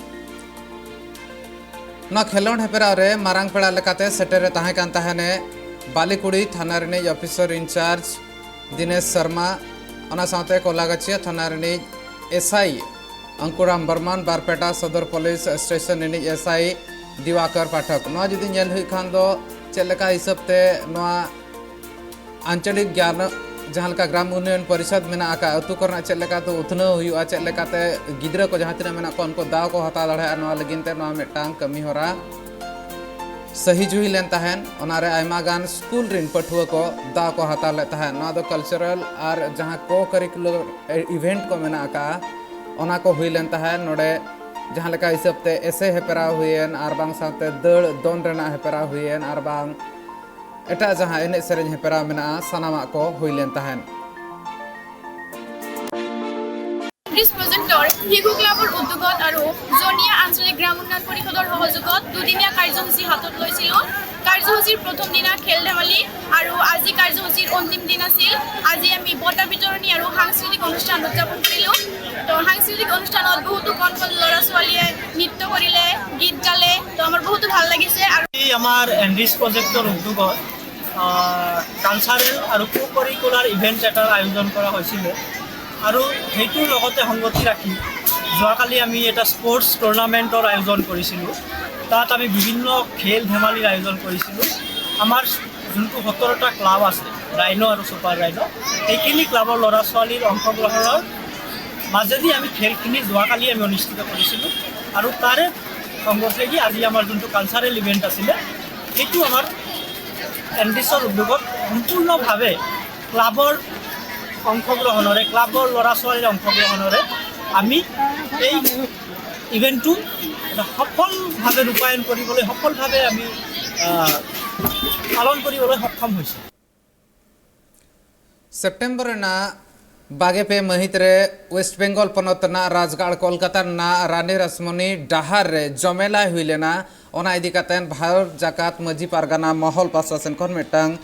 ᱱᱚᱣᱟ ᱠᱷᱮᱞᱳᱸᱰ ᱦᱮᱯᱨᱟᱣ ᱨᱮ ᱢᱟᱨᱟᱝ ᱯᱮᱲᱟ ᱞᱮᱠᱟᱛᱮ ᱥᱮᱴᱮᱨ ᱮ ᱛᱟᱦᱮᱸ ᱠᱟᱱ ᱛᱟᱦᱮᱸᱱᱮ ᱵᱟᱞᱤᱠᱩᱲᱤ ᱛᱷᱟᱱᱟ ᱨᱤᱱᱤᱡ ᱚᱯᱷᱤᱥᱟᱨ ᱤᱱᱪᱟᱨᱡᱽ ᱫᱤᱱᱮᱥ ᱥᱚᱨᱢᱟ, ᱚᱱᱟ ᱥᱟᱶᱛᱮ ᱠᱚᱞᱟᱜᱟᱪᱷᱤᱭᱟ ᱛᱷᱟᱱᱟ ᱨᱤᱱᱤᱡ ᱮᱥ ᱟᱭ ᱟᱝᱠᱩᱨᱟᱢ ᱵᱚᱨᱢᱟᱱ, ᱵᱟᱨᱯᱮᱴᱟ ᱥᱚᱫᱚᱨ ᱯᱩᱞᱤᱥ ᱥᱴᱮᱥᱚᱱ ᱨᱤᱱᱤᱡ ᱮᱥ ᱟᱭ ᱫᱤᱣᱟᱠᱚᱨ ᱯᱟᱴᱷᱚᱠ᱾ ᱱᱚᱣᱟ ᱡᱩᱫᱤ ᱧᱮᱞ ᱦᱩᱭᱩᱜ ᱠᱷᱟᱱ ᱫᱚ ᱪᱮᱫ ᱞᱮᱠᱟ ᱦᱤᱥᱟᱹᱵ ᱛᱮ ᱱᱚᱣᱟ ᱟᱧᱪᱚᱞᱤᱠ ᱜᱮᱭᱟᱱ, ᱡᱟᱦᱟᱸ ᱞᱮᱠᱟ ᱜᱨᱟᱢ ᱩᱱᱱᱚᱭᱚᱱ ᱯᱚᱨᱤᱥᱚᱫᱽ ᱢᱮᱱᱟᱜ ᱟᱠᱟᱫ, ᱟᱹᱛᱩ ᱠᱚᱨᱮᱱᱟᱜ ᱪᱮᱫ ᱞᱮᱠᱟᱛᱮ ᱩᱛᱱᱟᱹᱣ ᱦᱩᱭᱩᱜᱼᱟ, ᱪᱮᱫ ᱞᱮᱠᱟᱛᱮ ᱜᱤᱫᱽᱨᱟᱹ ᱠᱚ ᱡᱟᱦᱟᱸ ᱛᱤᱱᱟᱹᱜ ᱢᱮᱱᱟᱜ ᱠᱚᱣᱟ ᱩᱱᱠᱩ ᱫᱟᱣ ᱠᱚ ᱦᱟᱛᱟᱣ ᱫᱟᱲᱮᱭᱟᱜᱼᱟ, ᱱᱚᱣᱟ ᱞᱟᱹᱜᱤᱫ ᱛᱮ ᱱᱚᱣᱟ ᱢᱤᱫᱴᱟᱝ ᱠᱟᱹᱢᱤ ᱦᱚᱨᱟ ᱥᱟᱹᱦᱤᱡ ᱦᱩᱭ ᱞᱮᱱ ᱛᱟᱦᱮᱸᱫ᱾ ᱚᱱᱟᱨᱮ ᱟᱭᱢᱟ ᱜᱟᱱ ᱥᱠᱩᱞ ᱨᱤᱱ ᱯᱟᱹᱴᱷᱩᱣᱟᱹ ᱠᱚ ᱫᱟᱣ ᱠᱚ ᱦᱟᱛᱟᱣ ᱞᱮᱫ ᱛᱟᱦᱮᱸᱫ᱾ ᱱᱚᱣᱟ ᱫᱚ ᱠᱟᱞᱪᱟᱨᱟᱞ ᱟᱨ ᱡᱟᱦᱟᱸ ᱠᱳ ᱠᱟᱨᱤᱠᱩᱞᱟᱨ ᱤᱵᱷᱮᱱᱴ ᱠᱚ ᱢᱮᱱᱟᱜ ᱟᱠᱟᱫᱼᱟ, ᱚᱱᱟ ᱠᱚ ᱦᱩᱭ ᱞᱮᱱ ᱛᱟᱦᱮᱸᱫ᱾ ᱱᱚᱰᱮ ᱡᱟᱦᱟᱸ ᱞᱮᱠᱟ ᱦᱤᱥᱟᱹᱵ ᱛᱮ ᱮᱥᱮ ᱦᱮᱯᱨᱟᱣ ᱦᱩᱭᱮᱱ, ᱟᱨ ᱵᱟᱝ ᱥᱟᱶᱛᱮ ᱫᱟᱹᱲ ᱫᱚᱱ ᱨᱮᱱᱟᱜ ᱦᱮᱯᱨᱟᱣ ᱦᱩᱭᱮᱱ, ᱟᱨ ᱵᱟᱝ ᱮᱴᱟᱜ ᱡᱟᱦᱟᱸ ᱮᱱᱮᱡ ᱥᱮᱨᱮᱧ ᱦᱮᱯᱨᱟᱣ ᱢᱮᱱᱟᱜᱼᱟ, ᱥᱟᱱᱟᱢᱟᱜ ᱠᱚ ᱦᱩᱭ ᱞᱮᱱ ᱛᱟᱦᱮᱸᱫ᱾ ব্ৰিজ প্ৰজেক্টৰ শিশু ক্লাবৰ উদ্যোগত আৰু জনীয়া আঞ্চলিক গ্ৰাম উন্নয়ন পৰিষদৰ সহযোগত দুদিনীয়া কাৰ্যসূচী হাতত লৈছিলোঁ। কাৰ্যসূচীৰ প্ৰথম দিনা খেল ধেমালি আৰু আজি কাৰ্যসূচীৰ অন্তিম দিন আছিল। আজি আমি বঁটা বিতৰণী আৰু সাংস্কৃতিক অনুষ্ঠান উদযাপন কৰিলোঁ। তো সাংস্কৃতিক অনুষ্ঠানত বহুতো কণ কণ ল'ৰা ছোৱালীয়ে নৃত্য কৰিলে, গীত গালে। তো আমাৰ বহুতো ভাল লাগিছে। আৰু এই আমাৰ এনৰিচ প্ৰজেক্টৰ উদ্যোগত কালচাৰেল আৰু কো কাৰিকুলাৰ ইভেণ্ট এটাৰ আয়োজন কৰা হৈছিলে। আৰু সেইটোৰ লগতে সংগতি ৰাখি যোৱাকালি আমি এটা স্পৰ্টছ টুৰ্ণামেণ্টৰ আয়োজন কৰিছিলোঁ। তাত আমি বিভিন্ন খেল ধেমালিৰ আয়োজন কৰিছিলোঁ। আমাৰ যোনটো সোতৰটা ক্লাব আছে, ৰাইনো আৰু ছুপাৰ ৰাইনো, সেইখিনি ক্লাবৰ ল'ৰা ছোৱালীৰ অংশগ্ৰহণৰ মাজেদি আমি খেলখিনি যোৱাকালি আমি অনুষ্ঠিত কৰিছিলোঁ। আৰু তাৰে সংগতিয়েদি আজি আমাৰ যোনটো কালচাৰেল ইভেণ্ট আছিলে, সেইটো আমাৰ এনৰিচৰ উদ্যোগত সম্পূৰ্ণভাৱে ক্লাবৰ অংশগ্ৰহণেৰে, ক্লাবৰ ল'ৰা ছোৱালীৰ অংশগ্ৰহণেৰে আমি এই ইভেণ্টটো এটা সফলভাৱে ৰূপায়ণ কৰিবলৈ, সফলভাৱে আমি আহ, পালন কৰিবলৈ সক্ষম হৈছোঁ। ᱥᱮᱯᱴᱮᱢᱵᱚᱨ ᱨᱮᱱᱟᱜ ᱵᱟᱜᱮ ᱯᱮ ᱢᱟᱹᱦᱤᱛ ᱨᱮ ᱳᱭᱮᱥᱴ ᱵᱮᱝᱜᱚᱞ ᱯᱚᱱᱚᱛ ᱨᱮᱱᱟᱜ ᱨᱟᱡᱽᱜᱟᱲ ᱠᱳᱞᱠᱟᱛᱟ ᱨᱮᱱᱟᱜ ᱨᱟᱱᱤ ᱨᱟᱥᱢᱚᱱᱤ ᱰᱟᱦᱟᱨ ᱨᱮ ᱡᱚᱢᱮᱞᱟᱭ ᱦᱩᱭ ᱞᱮᱱᱟ᱾ ᱚᱱᱟ ᱤᱫᱤ ᱠᱟᱛᱮ ᱵᱷᱟᱨᱚᱛ ᱡᱟᱠᱟᱛ ᱢᱟᱹᱡᱷᱤ ᱯᱟᱨᱜᱟᱱᱟ ᱢᱚᱦᱚᱞ ᱯᱟᱥᱴᱟ ᱥᱮᱱ ᱠᱷᱚᱱ ᱢᱤᱫᱴᱟᱝ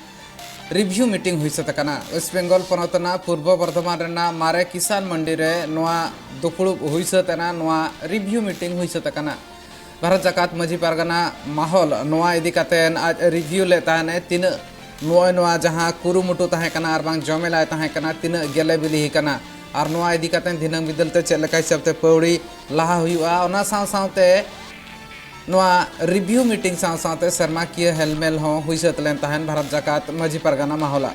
ᱨᱤᱵᱷᱤᱭᱩ ᱢᱤᱴᱤᱝ ᱦᱩᱭ ᱥᱟᱹᱛ ᱟᱠᱟᱱᱟ᱾ ᱳᱭᱮᱥᱴ ᱵᱮᱝᱜᱚᱞ ᱯᱚᱱᱚᱛ ᱨᱮᱱᱟᱜ ᱯᱩᱨᱵᱚ ᱵᱚᱨᱫᱷᱚᱢᱟᱱ ᱨᱮᱱᱟᱜ ᱢᱟᱨᱮ ᱠᱤᱥᱟᱱ ᱢᱟᱱᱰᱤ ᱨᱮ ᱱᱚᱣᱟ ᱫᱩᱯᱲᱩᱵ ᱦᱩᱭ ᱥᱟᱹᱛ ᱮᱱᱟ, ᱱᱚᱣᱟ ᱨᱤᱵᱷᱤᱭᱩ ᱢᱤᱴᱤᱝ ᱦᱩᱭ ᱥᱟᱹᱛ ᱟᱠᱟᱱᱟ᱾ ᱵᱷᱟᱨᱚᱛ ᱡᱟᱠᱟᱛ ᱢᱟᱹᱡᱷᱤ ᱯᱟᱨᱜᱟᱱᱟ ᱢᱟᱦᱚᱞ ᱱᱚᱣᱟ ᱤᱫᱤ ᱠᱟᱛᱮ ᱟᱡ ᱨᱤᱵᱷᱤᱭᱩ ᱞᱮᱫ ᱛᱟᱦᱮᱱ ᱮ, ᱛᱤᱱᱟᱹᱜ ᱱᱚᱜᱼᱚᱭ ᱱᱚᱣᱟ ᱡᱟᱦᱟᱸ ᱠᱩᱨᱩᱢᱩᱴᱩ ᱛᱟᱦᱮᱸ ᱠᱟᱱᱟ ᱟᱨ ᱵᱟᱝ ᱡᱚᱢᱮᱞᱟᱭ ᱛᱟᱦᱮᱸ ᱠᱟᱱᱟ, ᱛᱤᱱᱟᱹᱜ ᱜᱮᱞᱮ ᱵᱤᱞᱤ ᱟᱠᱟᱱᱟ, ᱟᱨ ᱱᱚᱣᱟ ᱤᱫᱤ ᱠᱟᱛᱮ ᱫᱷᱤᱱᱟᱹᱝ ᱵᱤᱫᱟᱹᱞ ᱛᱮ ᱪᱮᱫ ᱞᱮᱠᱟ ᱦᱤᱥᱟᱹᱵ ᱛᱮ ᱯᱟᱹᱣᱲᱤ ᱞᱟᱦᱟ ᱦᱩᱭᱩᱜᱼᱟ, ᱚᱱᱟ ᱥᱟᱶ ᱥᱟᱶᱛᱮ ᱱᱚᱣᱟ ᱨᱤᱵᱷᱤᱭᱩ ᱢᱤᱴᱤᱝ ᱥᱟᱶ ᱥᱟᱶᱛᱮ ᱥᱮᱨᱢᱟᱠᱤᱭᱟᱹ ᱦᱮᱞᱢᱮᱞ ᱦᱚᱸ ᱦᱩᱭ ᱥᱟᱹᱛ ᱞᱮᱱ ᱛᱟᱦᱮᱸᱱ ᱵᱷᱟᱨᱚᱛ ᱡᱟᱠᱟᱛ ᱢᱟᱹᱡᱷᱤ ᱯᱟᱨᱜᱟᱱᱟ ᱢᱟᱦᱚᱞᱟ᱾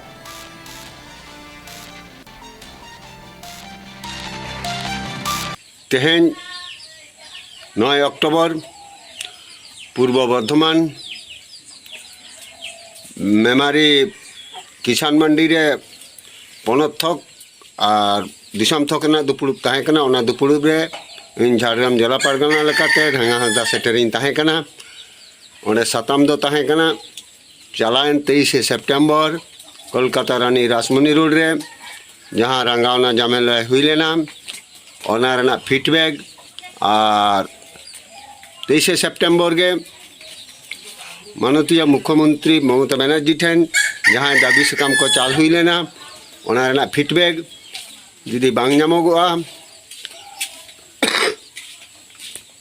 ᱛᱮᱦᱮᱧ ᱱᱚᱭ ᱚᱠᱴᱳᱵᱚᱨ, ᱯᱩᱨᱵᱚ ᱵᱚᱨᱫᱷᱚᱢᱟᱱ ᱢᱮᱢᱟᱨᱤ ᱠᱤᱥᱟᱱ ᱢᱟᱱᱰᱤ ᱨᱮ ᱯᱚᱱᱚᱛ ᱛᱷᱚᱠ ᱟᱨ ᱫᱤᱥᱚᱢ ᱛᱷᱚᱠ ᱨᱮᱱᱟᱜ ᱫᱩᱯᱲᱩᱵ ᱛᱟᱦᱮᱸ ᱠᱟᱱᱟ᱾ ᱚᱱᱟ ᱫᱩᱯᱲᱩᱵ ᱨᱮ ᱤᱧ ᱡᱷᱟᱲᱜᱨᱟᱢ ᱡᱮᱞᱟ ᱯᱟᱨᱜᱟᱱᱟ ᱞᱮᱠᱟᱛᱮ ᱰᱷᱟᱝᱜᱟ ᱦᱟᱸᱥᱫᱟ ᱥᱮᱴᱮᱨᱤᱧ ᱛᱟᱦᱮᱸ ᱠᱟᱱᱟ᱾ ᱚᱸᱰᱮ ᱥᱟᱛᱟᱢ ᱫᱚ ᱛᱟᱦᱮᱸ ᱠᱟᱱᱟ ᱪᱟᱞᱟᱣᱮᱱ ᱛᱮᱭᱤᱥᱮ ᱥᱮᱯᱴᱮᱢᱵᱚᱨ ᱠᱳᱞᱠᱟᱛᱟ ᱨᱟᱱᱤ ᱨᱟᱥᱢᱚᱱᱤ ᱨᱳᱰ ᱨᱮ ᱡᱟᱦᱟᱸ ᱨᱟᱸᱜᱟᱣᱱᱟ ᱡᱟᱢᱮᱞᱟ ᱦᱩᱭ ᱞᱮᱱᱟ, ᱚᱱᱟ ᱨᱮᱱᱟᱜ ᱯᱷᱤᱰᱵᱮᱠ᱾ ᱟᱨ ᱛᱮᱭᱤᱥᱮ ᱥᱮᱯᱴᱮᱢᱵᱚᱨ ᱜᱮ ᱢᱟᱱᱚᱛᱤᱭᱟ ᱢᱩᱠᱷᱭᱚᱢᱚᱱᱛᱨᱤ ᱢᱚᱢᱚᱛᱟ ᱵᱟᱱᱟᱨᱡᱤ ᱴᱷᱮᱱ ᱡᱟᱦᱟᱸ ᱫᱟᱹᱵᱤ ᱥᱟᱠᱟᱢ ᱠᱚ ᱪᱟᱞ ᱦᱩᱭ ᱞᱮᱱᱟ, ᱚᱱᱟ ᱨᱮᱱᱟᱜ ᱯᱷᱤᱰᱵᱮᱠ ᱡᱩᱫᱤ ᱵᱟᱝ ᱧᱟᱢᱚᱜᱚᱜᱼᱟ,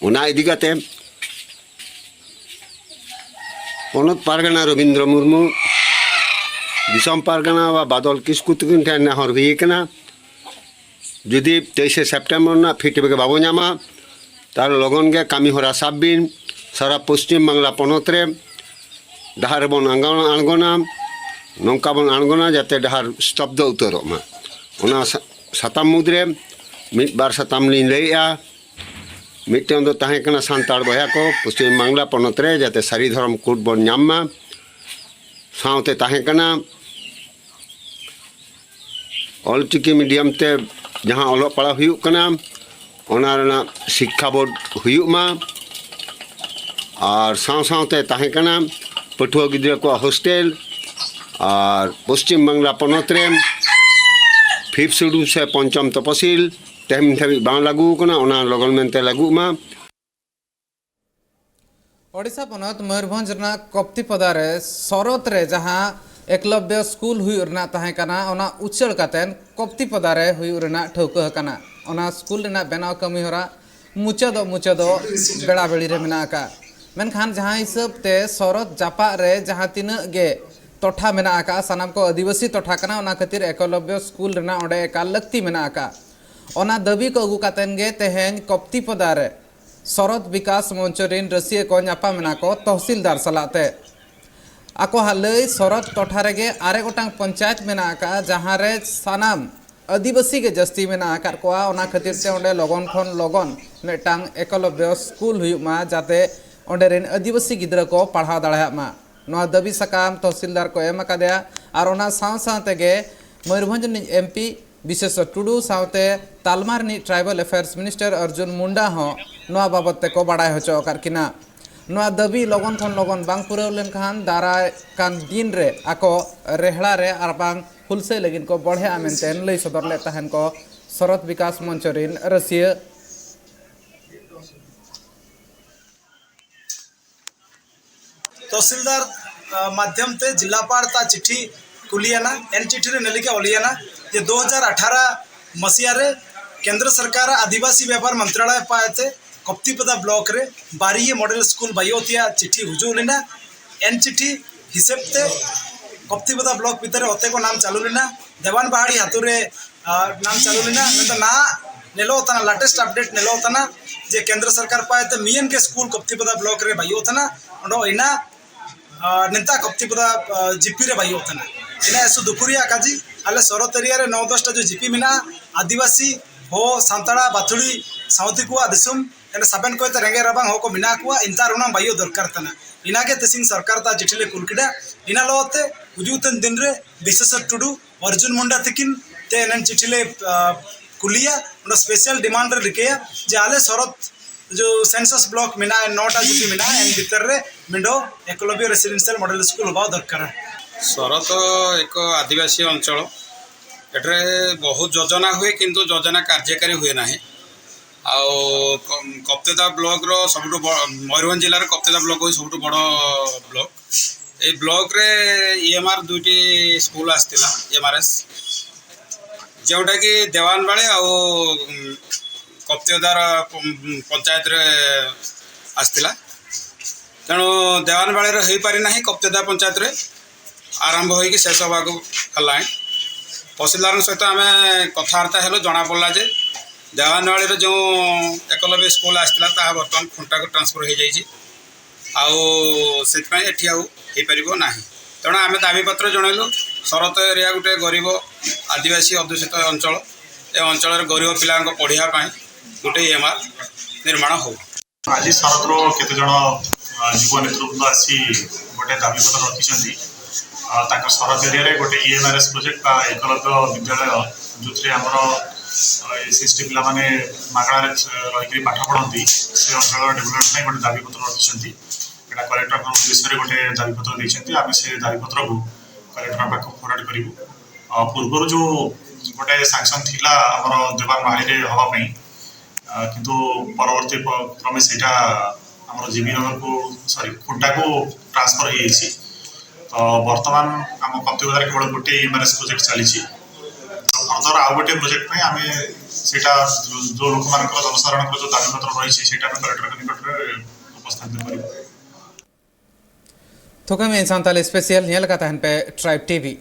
ᱚᱱᱟ ᱤᱫᱤ ᱠᱟᱛᱮ ᱯᱚᱱᱚᱛ ᱯᱟᱨᱜᱟᱱᱟ ᱨᱚᱵᱤᱱᱫᱨᱚ ᱢᱩᱨᱢᱩ, ᱫᱤᱥᱚᱢ ᱯᱟᱨᱜᱟᱱᱟ ᱵᱟ ᱵᱟᱫᱚᱞ ᱠᱤᱥᱠᱩ ᱛᱟᱹᱠᱤᱱ ᱴᱷᱮᱱ ᱱᱮᱦᱚᱨ ᱦᱩᱭ ᱟᱠᱟᱱᱟ᱾ ᱡᱩᱫᱤ ᱛᱮᱭᱤᱥᱮ ᱥᱮᱯᱴᱮᱢᱵᱚᱨ ᱨᱮᱱᱟᱜ ᱯᱷᱤᱰᱵᱮᱠ ᱵᱟᱵᱚ ᱧᱟᱢᱟ, ᱛᱟᱦᱚᱞᱮ ᱞᱚᱜᱚᱱ ᱜᱮ ᱠᱟᱹᱢᱤ ᱦᱚᱨᱟ ᱥᱟᱵ ᱵᱤᱱ᱾ ᱥᱟᱨᱟ ᱯᱚᱥᱪᱤᱢ ᱵᱟᱝᱞᱟ ᱯᱚᱱᱚᱛ ᱨᱮ ᱰᱟᱦᱟᱨ ᱨᱮᱵᱚᱱ ᱟᱬᱜᱚ-, ᱟᱬᱜᱚᱱᱟ, ᱱᱚᱝᱠᱟ ᱵᱚᱱ ᱟᱬᱜᱚᱱᱟ ᱡᱟᱛᱮ ᱰᱟᱦᱟᱨ ᱥᱛᱚᱵᱫᱚ ᱩᱛᱟᱹᱨᱚᱜ ᱢᱟ᱾ ᱚᱱᱟ ᱥᱟ-, ᱥᱟᱛᱟᱢ ᱢᱩᱫᱽᱨᱮ ᱢᱤᱫ ᱵᱟᱨ ᱥᱟᱛᱟᱢ ᱞᱤᱧ ᱞᱟᱹᱭᱮᱜᱼᱟ᱾ ᱢᱤᱫᱴᱟᱝ ᱫᱚ ᱛᱟᱦᱮᱸ ᱠᱟᱱᱟ ᱥᱟᱱᱛᱟᱲ ᱵᱚᱭᱦᱟ ᱠᱚ ᱯᱚᱥᱪᱤᱢ ᱵᱟᱝᱞᱟ ᱯᱚᱱᱚᱛ ᱨᱮ ᱡᱟᱛᱮ ᱥᱟᱹᱨᱤ ᱫᱷᱚᱨᱚᱢ ᱠᱳᱰ ᱵᱚᱱ ᱧᱟᱢ ᱢᱟ᱾ ᱥᱟᱶᱛᱮ ᱛᱟᱦᱮᱸ ᱠᱟᱱᱟ ᱚᱞᱪᱤᱠᱤ ᱢᱤᱰᱤᱭᱟᱢ ᱛᱮ ᱡᱟᱦᱟᱸ ᱚᱞᱚᱜ ᱯᱟᱲᱦᱟᱣ ᱦᱩᱭᱩᱜ ᱠᱟᱱᱟ, ᱚᱱᱟ ᱨᱮᱱᱟᱜ ᱥᱤᱠᱠᱷᱟ ᱵᱳᱨᱰ ᱦᱩᱭᱩᱜ ᱢᱟ᱾ ᱟᱨ ᱥᱟᱶ ᱥᱟᱶᱛᱮ ᱛᱟᱦᱮᱸ ᱠᱟᱱᱟ ᱯᱟᱹᱴᱷᱩᱣᱟᱹ ᱜᱤᱫᱽᱨᱟᱹ ᱠᱚᱣᱟᱜ ᱦᱳᱥᱴᱮᱞ ᱟᱨ ᱯᱚᱥᱪᱤᱢ ᱵᱟᱝᱞᱟ ᱯᱚᱱᱚᱛ ᱨᱮ ᱯᱷᱤᱯᱛᱷ ᱥᱤᱰᱩᱞ ᱥᱮ ᱯᱚᱧᱪᱚᱢ ᱛᱚᱯᱚᱥᱤᱞ ᱛᱮᱦᱮᱧ ᱫᱷᱟᱹᱵᱤᱡ ᱵᱟᱝ ᱞᱟᱹᱜᱩ ᱟᱠᱟᱱᱟ, ᱚᱱᱟ ᱞᱚᱜᱚᱱ ᱢᱮᱱᱛᱮ ᱞᱟᱹᱜᱩᱜ ᱢᱟ᱾ ᱳᱰᱤᱥᱟ ᱯᱚᱱᱚᱛ ᱢᱚᱭᱩᱨᱵᱷᱚᱸᱡᱽ ᱨᱮᱱᱟᱜ ᱠᱚᱯᱛᱤᱯᱚᱫᱟ ᱨᱮ ᱥᱚᱨᱚᱛ ᱨᱮ ᱡᱟᱦᱟᱸ ᱮᱠᱞᱚᱵᱽᱭᱚ ᱥᱠᱩᱞ ᱦᱩᱭᱩᱜ ᱨᱮᱱᱟᱜ ᱛᱟᱦᱮᱸ ᱠᱟᱱᱟ, ᱚᱱᱟ ᱩᱪᱟᱹᱲ ᱠᱟᱛᱮᱱ ᱠᱚᱯᱛᱤᱯᱚᱫᱟ ᱨᱮ ᱦᱩᱭᱩᱜ ᱨᱮᱱᱟᱜ ᱴᱷᱟᱹᱣᱠᱟᱹ ᱟᱠᱟᱱᱟ᱾ ᱚᱱᱟ ᱥᱠᱩᱞ ᱨᱮᱱᱟᱜ ᱵᱮᱱᱟᱣ ᱠᱟᱹᱢᱤ ᱦᱚᱨᱟ ᱢᱩᱪᱟᱹᱫᱚᱜ ᱢᱩᱪᱟᱹᱫᱚᱜ ᱵᱮᱲᱟ ᱵᱮᱲᱤ ᱨᱮ ᱢᱮᱱᱟᱜ ᱟᱠᱟᱫ᱾ ᱢᱮᱱᱠᱷᱟᱱ ᱡᱟᱦᱟᱸ ᱦᱤᱥᱟᱹᱵ ᱛᱮ ᱥᱚᱨᱚᱛ ᱡᱟᱯᱟᱜ ᱨᱮ ᱡᱟᱦᱟᱸ ᱛᱤᱱᱟᱹᱜ ᱜᱮ ᱴᱚᱴᱷᱟ ᱢᱮᱱᱟᱜ ᱟᱠᱟᱫᱼᱟ, ᱥᱟᱱᱟᱢ ᱠᱚ ᱟᱹᱫᱤᱵᱟᱹᱥᱤ ᱴᱚᱴᱷᱟ ᱠᱟᱱᱟ, ᱚᱱᱟ ᱠᱷᱟᱹᱛᱤᱨ ᱮᱠᱞᱚᱵᱽᱭᱚ ᱥᱠᱩᱞ ᱨᱮᱱᱟᱜ ᱚᱸᱰᱮ ᱮᱠᱟᱞ ᱞᱟᱹᱠᱛᱤ ᱢᱮᱱᱟᱜ ᱟᱠᱟᱫᱼᱟ᱾ ᱚᱱᱟ ᱫᱟᱹᱵᱤ ᱠᱚ ᱟᱹᱜᱩ ᱠᱟᱛᱮᱱ ᱜᱮ ᱛᱮᱦᱮᱧ ᱠᱚᱯᱛᱤᱯᱚᱫᱟ ᱨᱮ ᱥᱚᱨᱚᱛ ᱵᱤᱠᱟᱥ ᱢᱚᱧᱪᱚ ᱨᱤᱱ ᱨᱟᱹᱥᱤᱭᱟᱹ ᱠᱚ ᱧᱟᱯᱟᱢ ᱮᱱᱟ ᱠᱚ ᱛᱚᱦᱥᱤᱞᱫᱟᱨ ᱥᱟᱞᱟᱜ ᱛᱮ᱾ ᱟᱠᱚᱣᱟᱜ ᱞᱟᱹᱭ, ᱥᱚᱨᱚᱛ ᱴᱚᱴᱷᱟ ᱨᱮᱜᱮ ᱟᱨᱮ ᱜᱚᱴᱟᱝ ᱯᱚᱧᱪᱟᱭᱮᱛ ᱢᱮᱱᱟᱜ ᱟᱠᱟᱫᱼᱟ, ᱡᱟᱦᱟᱸ ᱨᱮ ᱥᱟᱱᱟᱢ ᱟᱹᱫᱤᱵᱟᱹᱥᱤ ᱜᱮ ᱡᱟᱹᱥᱛᱤ ᱢᱮᱱᱟᱜ ᱟᱠᱟᱫ ᱠᱚᱣᱟ᱾ ᱚᱱᱟ ᱠᱷᱟᱹᱛᱤᱨ ᱛᱮ ᱚᱸᱰᱮ ᱞᱚᱜᱚᱱ ᱠᱷᱚᱱ ᱞᱚᱜᱚᱱ ᱢᱤᱫᱴᱟᱝ ᱮᱠᱞᱚᱵᱽᱭᱚ ᱥᱠᱩᱞ ᱦᱩᱭᱩᱜ ᱢᱟ, ᱡᱟᱛᱮ ᱚᱸᱰᱮ ᱨᱮᱱ ᱟᱹᱫᱤᱵᱟᱹᱥᱤ ᱜᱤᱫᱽᱨᱟᱹ ᱠᱚ ᱯᱟᱲᱦᱟᱣ ᱫᱟᱲᱮᱭᱟᱜ ᱢᱟ᱾ ᱱᱚᱣᱟ ᱫᱟᱹᱵᱤ ᱥᱟᱠᱟᱢ ᱛᱚᱦᱥᱤᱞᱫᱟᱨ ᱠᱚ ᱮᱢ ᱟᱠᱟᱫᱮᱭᱟ ᱟᱨ ᱚᱱᱟ ᱥᱟᱶ ᱥᱟᱶ ᱛᱮᱜᱮ ᱢᱚᱭᱩᱨᱵᱷᱚᱸᱡᱽ ᱨᱤᱱᱤᱡ ᱮᱢᱯᱤ ᱵᱤᱥᱮᱥᱚᱨ ᱴᱩᱰᱩ ᱥᱟᱶᱛᱮ ᱛᱟᱞᱢᱟ ᱨᱤᱱᱤᱡ tribal affairs minister Arjun Munda ᱦᱚᱸ ᱱᱚᱣᱟ ᱵᱟᱵᱚᱛ ᱛᱮᱠᱚ ᱵᱟᱲᱟᱭ ᱦᱚᱪᱚ ᱟᱠᱟᱫ ᱠᱤᱱᱟ᱾ ᱱᱚᱣᱟ ᱫᱟᱹᱵᱤ ᱞᱚᱜᱚᱱ ᱠᱷᱚᱱ ᱞᱚᱜᱚᱱ ᱵᱟᱝ ᱯᱩᱨᱟᱹᱣ ᱞᱮᱱᱠᱷᱟᱱ ᱫᱟᱨᱟᱭ ᱠᱟᱱ ᱫᱤᱱ ᱨᱮ ᱟᱠᱚ ᱨᱮᱦᱲᱟ ᱨᱮ ᱟᱨ ᱵᱟᱝ ᱦᱩᱞᱥᱟᱹᱭ ᱞᱟᱹᱜᱤᱫ ᱠᱚ ᱵᱚᱲᱦᱮᱜᱼᱟ ᱢᱮᱱᱛᱮ ᱞᱟᱹᱭ ᱥᱚᱫᱚᱨ ᱞᱮᱫ ᱛᱟᱦᱮᱱ ᱠᱚ ᱥᱚᱨᱚᱛ ᱵᱤᱠᱟᱥ ᱢᱚᱧᱪᱚ ᱨᱤᱱ ᱨᱟᱹᱥᱤᱭᱟᱹ᱾ ᱛᱚᱦᱥᱤᱞᱫᱟᱨ ᱢᱟᱫᱽᱫᱷᱚᱢ ᱛᱮ ᱡᱤᱞᱟ ᱯᱟᱲ ᱛᱟ ᱪᱤᱴᱷᱤ ᱠᱩᱞᱤᱭᱟᱱᱟ᱾ ᱮᱱ ᱪᱤᱴᱷᱤ ᱨᱮ ᱱᱮᱞᱤᱠᱟ ᱚᱞᱤᱭᱟᱱᱟ ᱡᱮ ᱫᱩ ᱦᱟᱡᱟᱨ ᱟᱴᱷᱟᱨᱟ ᱢᱟᱥᱤᱭᱟ ᱨᱮ ᱠᱮᱱᱫᱨᱚ ᱥᱚᱨᱠᱟᱨ ᱟᱹᱫᱤᱵᱟᱹᱥᱤ ᱵᱮᱯᱟᱨ ᱢᱚᱱᱛᱨᱟᱞᱚᱭ ᱯᱟᱭᱛᱮ ᱠᱚᱯᱛᱤᱯᱚᱫᱟ ᱵᱞᱚᱠ ᱨᱮ ᱵᱟᱨᱤᱭᱮ ᱢᱚᱰᱮᱞ ᱥᱠᱩᱞ ᱵᱟᱭᱚ ᱛᱤᱭᱟ ᱪᱤᱴᱷᱤ ᱦᱩᱡᱩᱜ ᱞᱮᱱᱟ᱾ ᱮᱱ ᱪᱤᱴᱷᱤ ᱦᱤᱥᱟᱹᱵ ᱛᱮ ᱠᱚᱯᱛᱤᱯᱚᱫᱟ ᱵᱞᱚᱠ ᱵᱷᱤᱛᱟᱹᱨ ᱨᱮ ᱚᱛᱮ ᱠᱚ ᱱᱟᱢ ᱪᱟᱹᱞᱩ ᱞᱮᱱᱟ᱾ ᱫᱮᱣᱟᱱ ᱵᱟᱦᱟᱲᱤ ᱟᱛᱳ ᱨᱮ ᱟᱨ ᱱᱟᱢ ᱪᱟᱹᱞᱩ ᱞᱮᱱᱟ᱾ ᱢᱮᱱᱫᱚ ᱱᱟᱦᱟᱜ ᱧᱮᱞᱚᱜ ᱠᱟᱱᱟ, latest update ᱧᱮᱞᱚᱜ ᱠᱟᱱᱟ ᱡᱮ ᱠᱮᱱᱫᱨᱚ ᱥᱚᱨᱠᱟᱨ ᱯᱟᱭᱛᱮ ᱢᱤᱭᱮᱱ ᱜᱮ ᱥᱠᱩᱞ ᱠᱚᱯᱛᱤᱯᱚᱫᱟ ᱵᱞᱚᱠ ᱨᱮ ᱵᱟᱭᱚᱜ ᱠᱟᱱᱟ᱾ ᱚᱸᱰᱮ ᱤᱱᱟ ᱟᱨ ᱱᱮᱛᱟ ᱠᱚᱯᱛᱤᱯᱚᱫᱟ ᱡᱤᱯᱤ ᱨᱮ ᱵᱟᱭᱚᱜ ᱠᱟᱱᱟ᱾ ᱤᱱᱟ ᱮᱥᱩ ᱫᱩᱠᱷᱩ ᱨᱮᱭᱟᱜ ᱠᱟᱡᱤ ᱟᱞᱮ ᱥᱚᱨᱚᱛ ᱮᱨᱤᱭᱟ ᱨᱮ ᱱᱚ ᱫᱚᱥᱴᱟ ᱡᱚ ᱡᱤᱯᱤ ᱢᱮᱱᱟᱜᱼᱟ᱾ ᱟᱹᱫᱤᱵᱟᱹᱥᱤ, ᱦᱚ, ᱥᱟᱱᱛᱟᱲᱟ, ᱵᱟᱛᱷᱩᱲᱤ ᱥᱟᱶᱛᱤ ᱠᱚᱣᱟᱜ ᱫᱤᱥᱚᱢ᱾ ᱮᱱᱮ ᱥᱟᱵᱮᱱ ᱠᱚᱭᱛᱮ ᱨᱮᱸᱜᱮᱡ ᱨᱟᱵᱟᱝ ᱦᱚᱲ ᱠᱚ ᱢᱮᱱᱟᱜ ᱠᱚᱣᱟ, ᱤᱱᱛᱟᱨ ᱚᱱᱟ ᱵᱟᱭᱚᱜ ᱫᱚᱨᱠᱟᱨ ᱛᱟᱱᱟ᱾ ᱤᱱᱟᱜᱮ ᱛᱮᱥᱤᱝ ᱥᱚᱨᱠᱟᱨ ᱛᱟ ᱪᱤᱴᱷᱤ ᱞᱮ ᱠᱩᱞ ᱠᱮᱫᱟ᱾ ᱤᱱᱟ ᱞᱚ ᱛᱮ ᱦᱩᱡᱩᱜ ᱛᱮᱱ ᱫᱤᱱ ᱨᱮ ᱵᱤᱥᱮᱥᱚᱨ ᱴᱩᱰᱩ, ᱚᱨᱡᱩᱱ ᱢᱩᱱᱰᱟ ᱛᱤᱠᱤᱱ ᱛᱮ ᱮᱱᱮᱱ ᱪᱤᱴᱷᱤ ᱞᱮ ᱠᱩᱞᱤᱭᱟ᱾ ᱚᱱᱟ ᱥᱯᱮᱥᱟᱞ ᱰᱤᱢᱟᱱᱰ ᱨᱮ ᱨᱤᱠᱟᱹᱭᱟ ᱡᱮ ᱟᱞᱮ ᱥᱚᱨᱚᱛ ᱡᱚ ᱥᱮᱱᱥᱟᱥ ᱵᱞᱚᱠ ᱢᱮᱱᱟᱜᱼᱟ, ᱱᱚᱴᱟ ᱡᱩᱫᱤ ᱢᱮᱱᱟᱜᱼᱟ, ᱮᱱ ᱵᱷᱤᱛᱟᱹᱨ ᱨᱮ ᱢᱤᱫᱚ ᱮᱠᱞᱚᱵᱽᱭᱚ ᱨᱮᱥᱤᱰᱮᱱᱥᱤᱭᱟᱞ ᱢᱚᱰᱮᱞ ᱥᱠᱩᱞ ᱦᱚᱵᱟᱣ ᱫᱚᱨᱠᱟᱨᱟ᱾ ᱥᱚᱨᱚᱛ ଏକ ଆଦିବାସୀ ଅଞ୍ଚଳ। ଏଠାରେ ବହୁତ ଯୋଜନା ହୁଏ, କିନ୍ତୁ ଯୋଜନା କାର୍ଯ୍ୟକାରୀ ହୁଏ ନାହିଁ। ଆଉ କ- କପ୍ତେଦା ବ୍ଲକର ସବୁଠୁ ବ- ମୟୂରଭଞ୍ଜ ଜିଲ୍ଲାର କପ୍ତେଦା ବ୍ଲକ ହେଉଛି ସବୁଠୁ ବଡ଼ ବ୍ଲକ। ଏଇ ବ୍ଲକରେ ଇଏମଆର ଦୁଇଟି ସ୍କୁଲ ଆସିଥିଲା, ଏମଆରଏସ୍, ଯେଉଁଟାକି ଦେୱାନବାଳି ଆଉ କପ୍ତେଦାର ପଞ୍ଚାୟତରେ ଆସିଥିଲା। ତେଣୁ ଦେୱାନବାଳିର ହେଇପାରି ନାହିଁ କପ୍ତେଦା ପଞ୍ଚାୟତରେ। ଆରମ୍ଭ ହୋଇକି ଶେଷ ହେବାକୁ ହେଲାଣି। ତହସିଲଦାରଙ୍କ ସହିତ ଆମେ କଥାବାର୍ତ୍ତା ହେଲୁ, ଜଣାପଡ଼ିଲା ଯେ ଦେୱାନୱାଳିର ଯେଉଁ ଏକଲବ୍ୟ ସ୍କୁଲ ଆସିଥିଲା, ତାହା ବର୍ତ୍ତମାନ ଖୁଣ୍ଟାକୁ ଟ୍ରାନ୍ସଫର ହେଇଯାଇଛି। ଆଉ ସେଥିପାଇଁ ଏଠି ଆଉ ହେଇପାରିବ ନାହିଁ। ତେଣୁ ଆମେ ଦାବିପତ୍ର ଜଣେଇଲୁ, ଶରତ ଏରିଆ ଗୋଟେ ଗରିବ ଆଦିବାସୀ ଅଧ୍ୟୁଷିତ ଅଞ୍ଚଳ, ଏ ଅଞ୍ଚଳରେ ଗରିବ ପିଲାଙ୍କ ପଢ଼ିବା ପାଇଁ ଗୋଟେ ଇଏମ୍ଆର ନିର୍ମାଣ ହଉ। ଆଜି ଶରତର କେତେ ଜଣ, ଅ, ଯୁବ ନେତୃବୃନ୍ଦ ଆସି ଗୋଟେ ଦାବିପତ୍ର ରଖିଛନ୍ତି। ଅ, ତାଙ୍କ ଶରତ ଏରିଆରେ ଗୋଟେ ଇଏମ୍ଆରଏସ୍ ପ୍ରୋଜେକ୍ଟ ବା ଏକଲବ୍ୟ ବିଦ୍ୟାଳୟ, ଯେଉଁଥିରେ ଆମର, ଅ, ଏସ୍ସି ଏସ୍ଟି ପିଲାମାନେ ମାଗଣାରେ, ଅ, ରହିକରି ପାଠ ପଢ଼ନ୍ତି, ସେ ଅଞ୍ଚଳର ଡେଭଲପମେଣ୍ଟ ପାଇଁ ଗୋଟେ ଦାବିପତ୍ର ରଖିଛନ୍ତି। ଏଇଟା କଲେକ୍ଟରଙ୍କ ଉଦ୍ଦେଶ୍ୟରେ ଗୋଟେ ଦାବିପତ୍ର ଦେଇଛନ୍ତି। ଆମେ ସେ ଦାବିପତ୍ରକୁ କଲେକ୍ଟରଙ୍କ ପାଖକୁ ଫରୱାର୍ଡ କରିବୁ। ଅ, ପୂର୍ବରୁ ଯେଉଁ ଗୋଟେ ସାଙ୍କସନ୍ ଥିଲା ଆମର ଦେୱାନୱାଳିରେ ହେବା ପାଇଁ, ଅ, କିନ୍ତୁ ପରବର୍ତ୍ତୀ ପ-, କ୍ରମେ ସେଇଟା ଆମର ଜିବି ନଗରକୁ, ସରି, ଖୁଣ୍ଟାକୁ ଟ୍ରାନ୍ସଫର ହେଇଯାଇଛି। ତ ବର୍ତ୍ତମାନ ଆମ କପ୍ତିପଦାରେ କେବଳ ଗୋଟେ ଇଏମ୍ଆରଏସ୍ ପ୍ରୋଜେକ୍ଟ ଚାଲିଛି। ତ ଫର୍ଦର ଆଉ ଗୋଟେ ପ୍ରୋଜେକ୍ଟ ପାଇଁ ଆମେ ସେଇଟା ଯେଉଁ, ଯେଉଁ ଲୋକମାନଙ୍କର, ଜନସାଧାରଣଙ୍କର ଯେଉଁ ଦାବିପତ୍ର ରହିଛି, ସେଇଟା ଆମେ କଲେକ୍ଟରଙ୍କ ନିକଟରେ ଉପସ୍ଥାପିତ କରିବୁ। ᱛᱷᱩᱠᱟᱹᱢ ᱤᱧ ᱥᱟᱱᱛᱟᱞᱤ ᱥᱯᱮᱥᱤᱭᱟᱞ ᱧᱮᱞ ᱠᱟᱛᱮ ᱦᱮᱱ ᱯᱮ ᱴᱨᱟᱭᱤᱵᱽ ᱴᱤᱵᱷᱤ᱾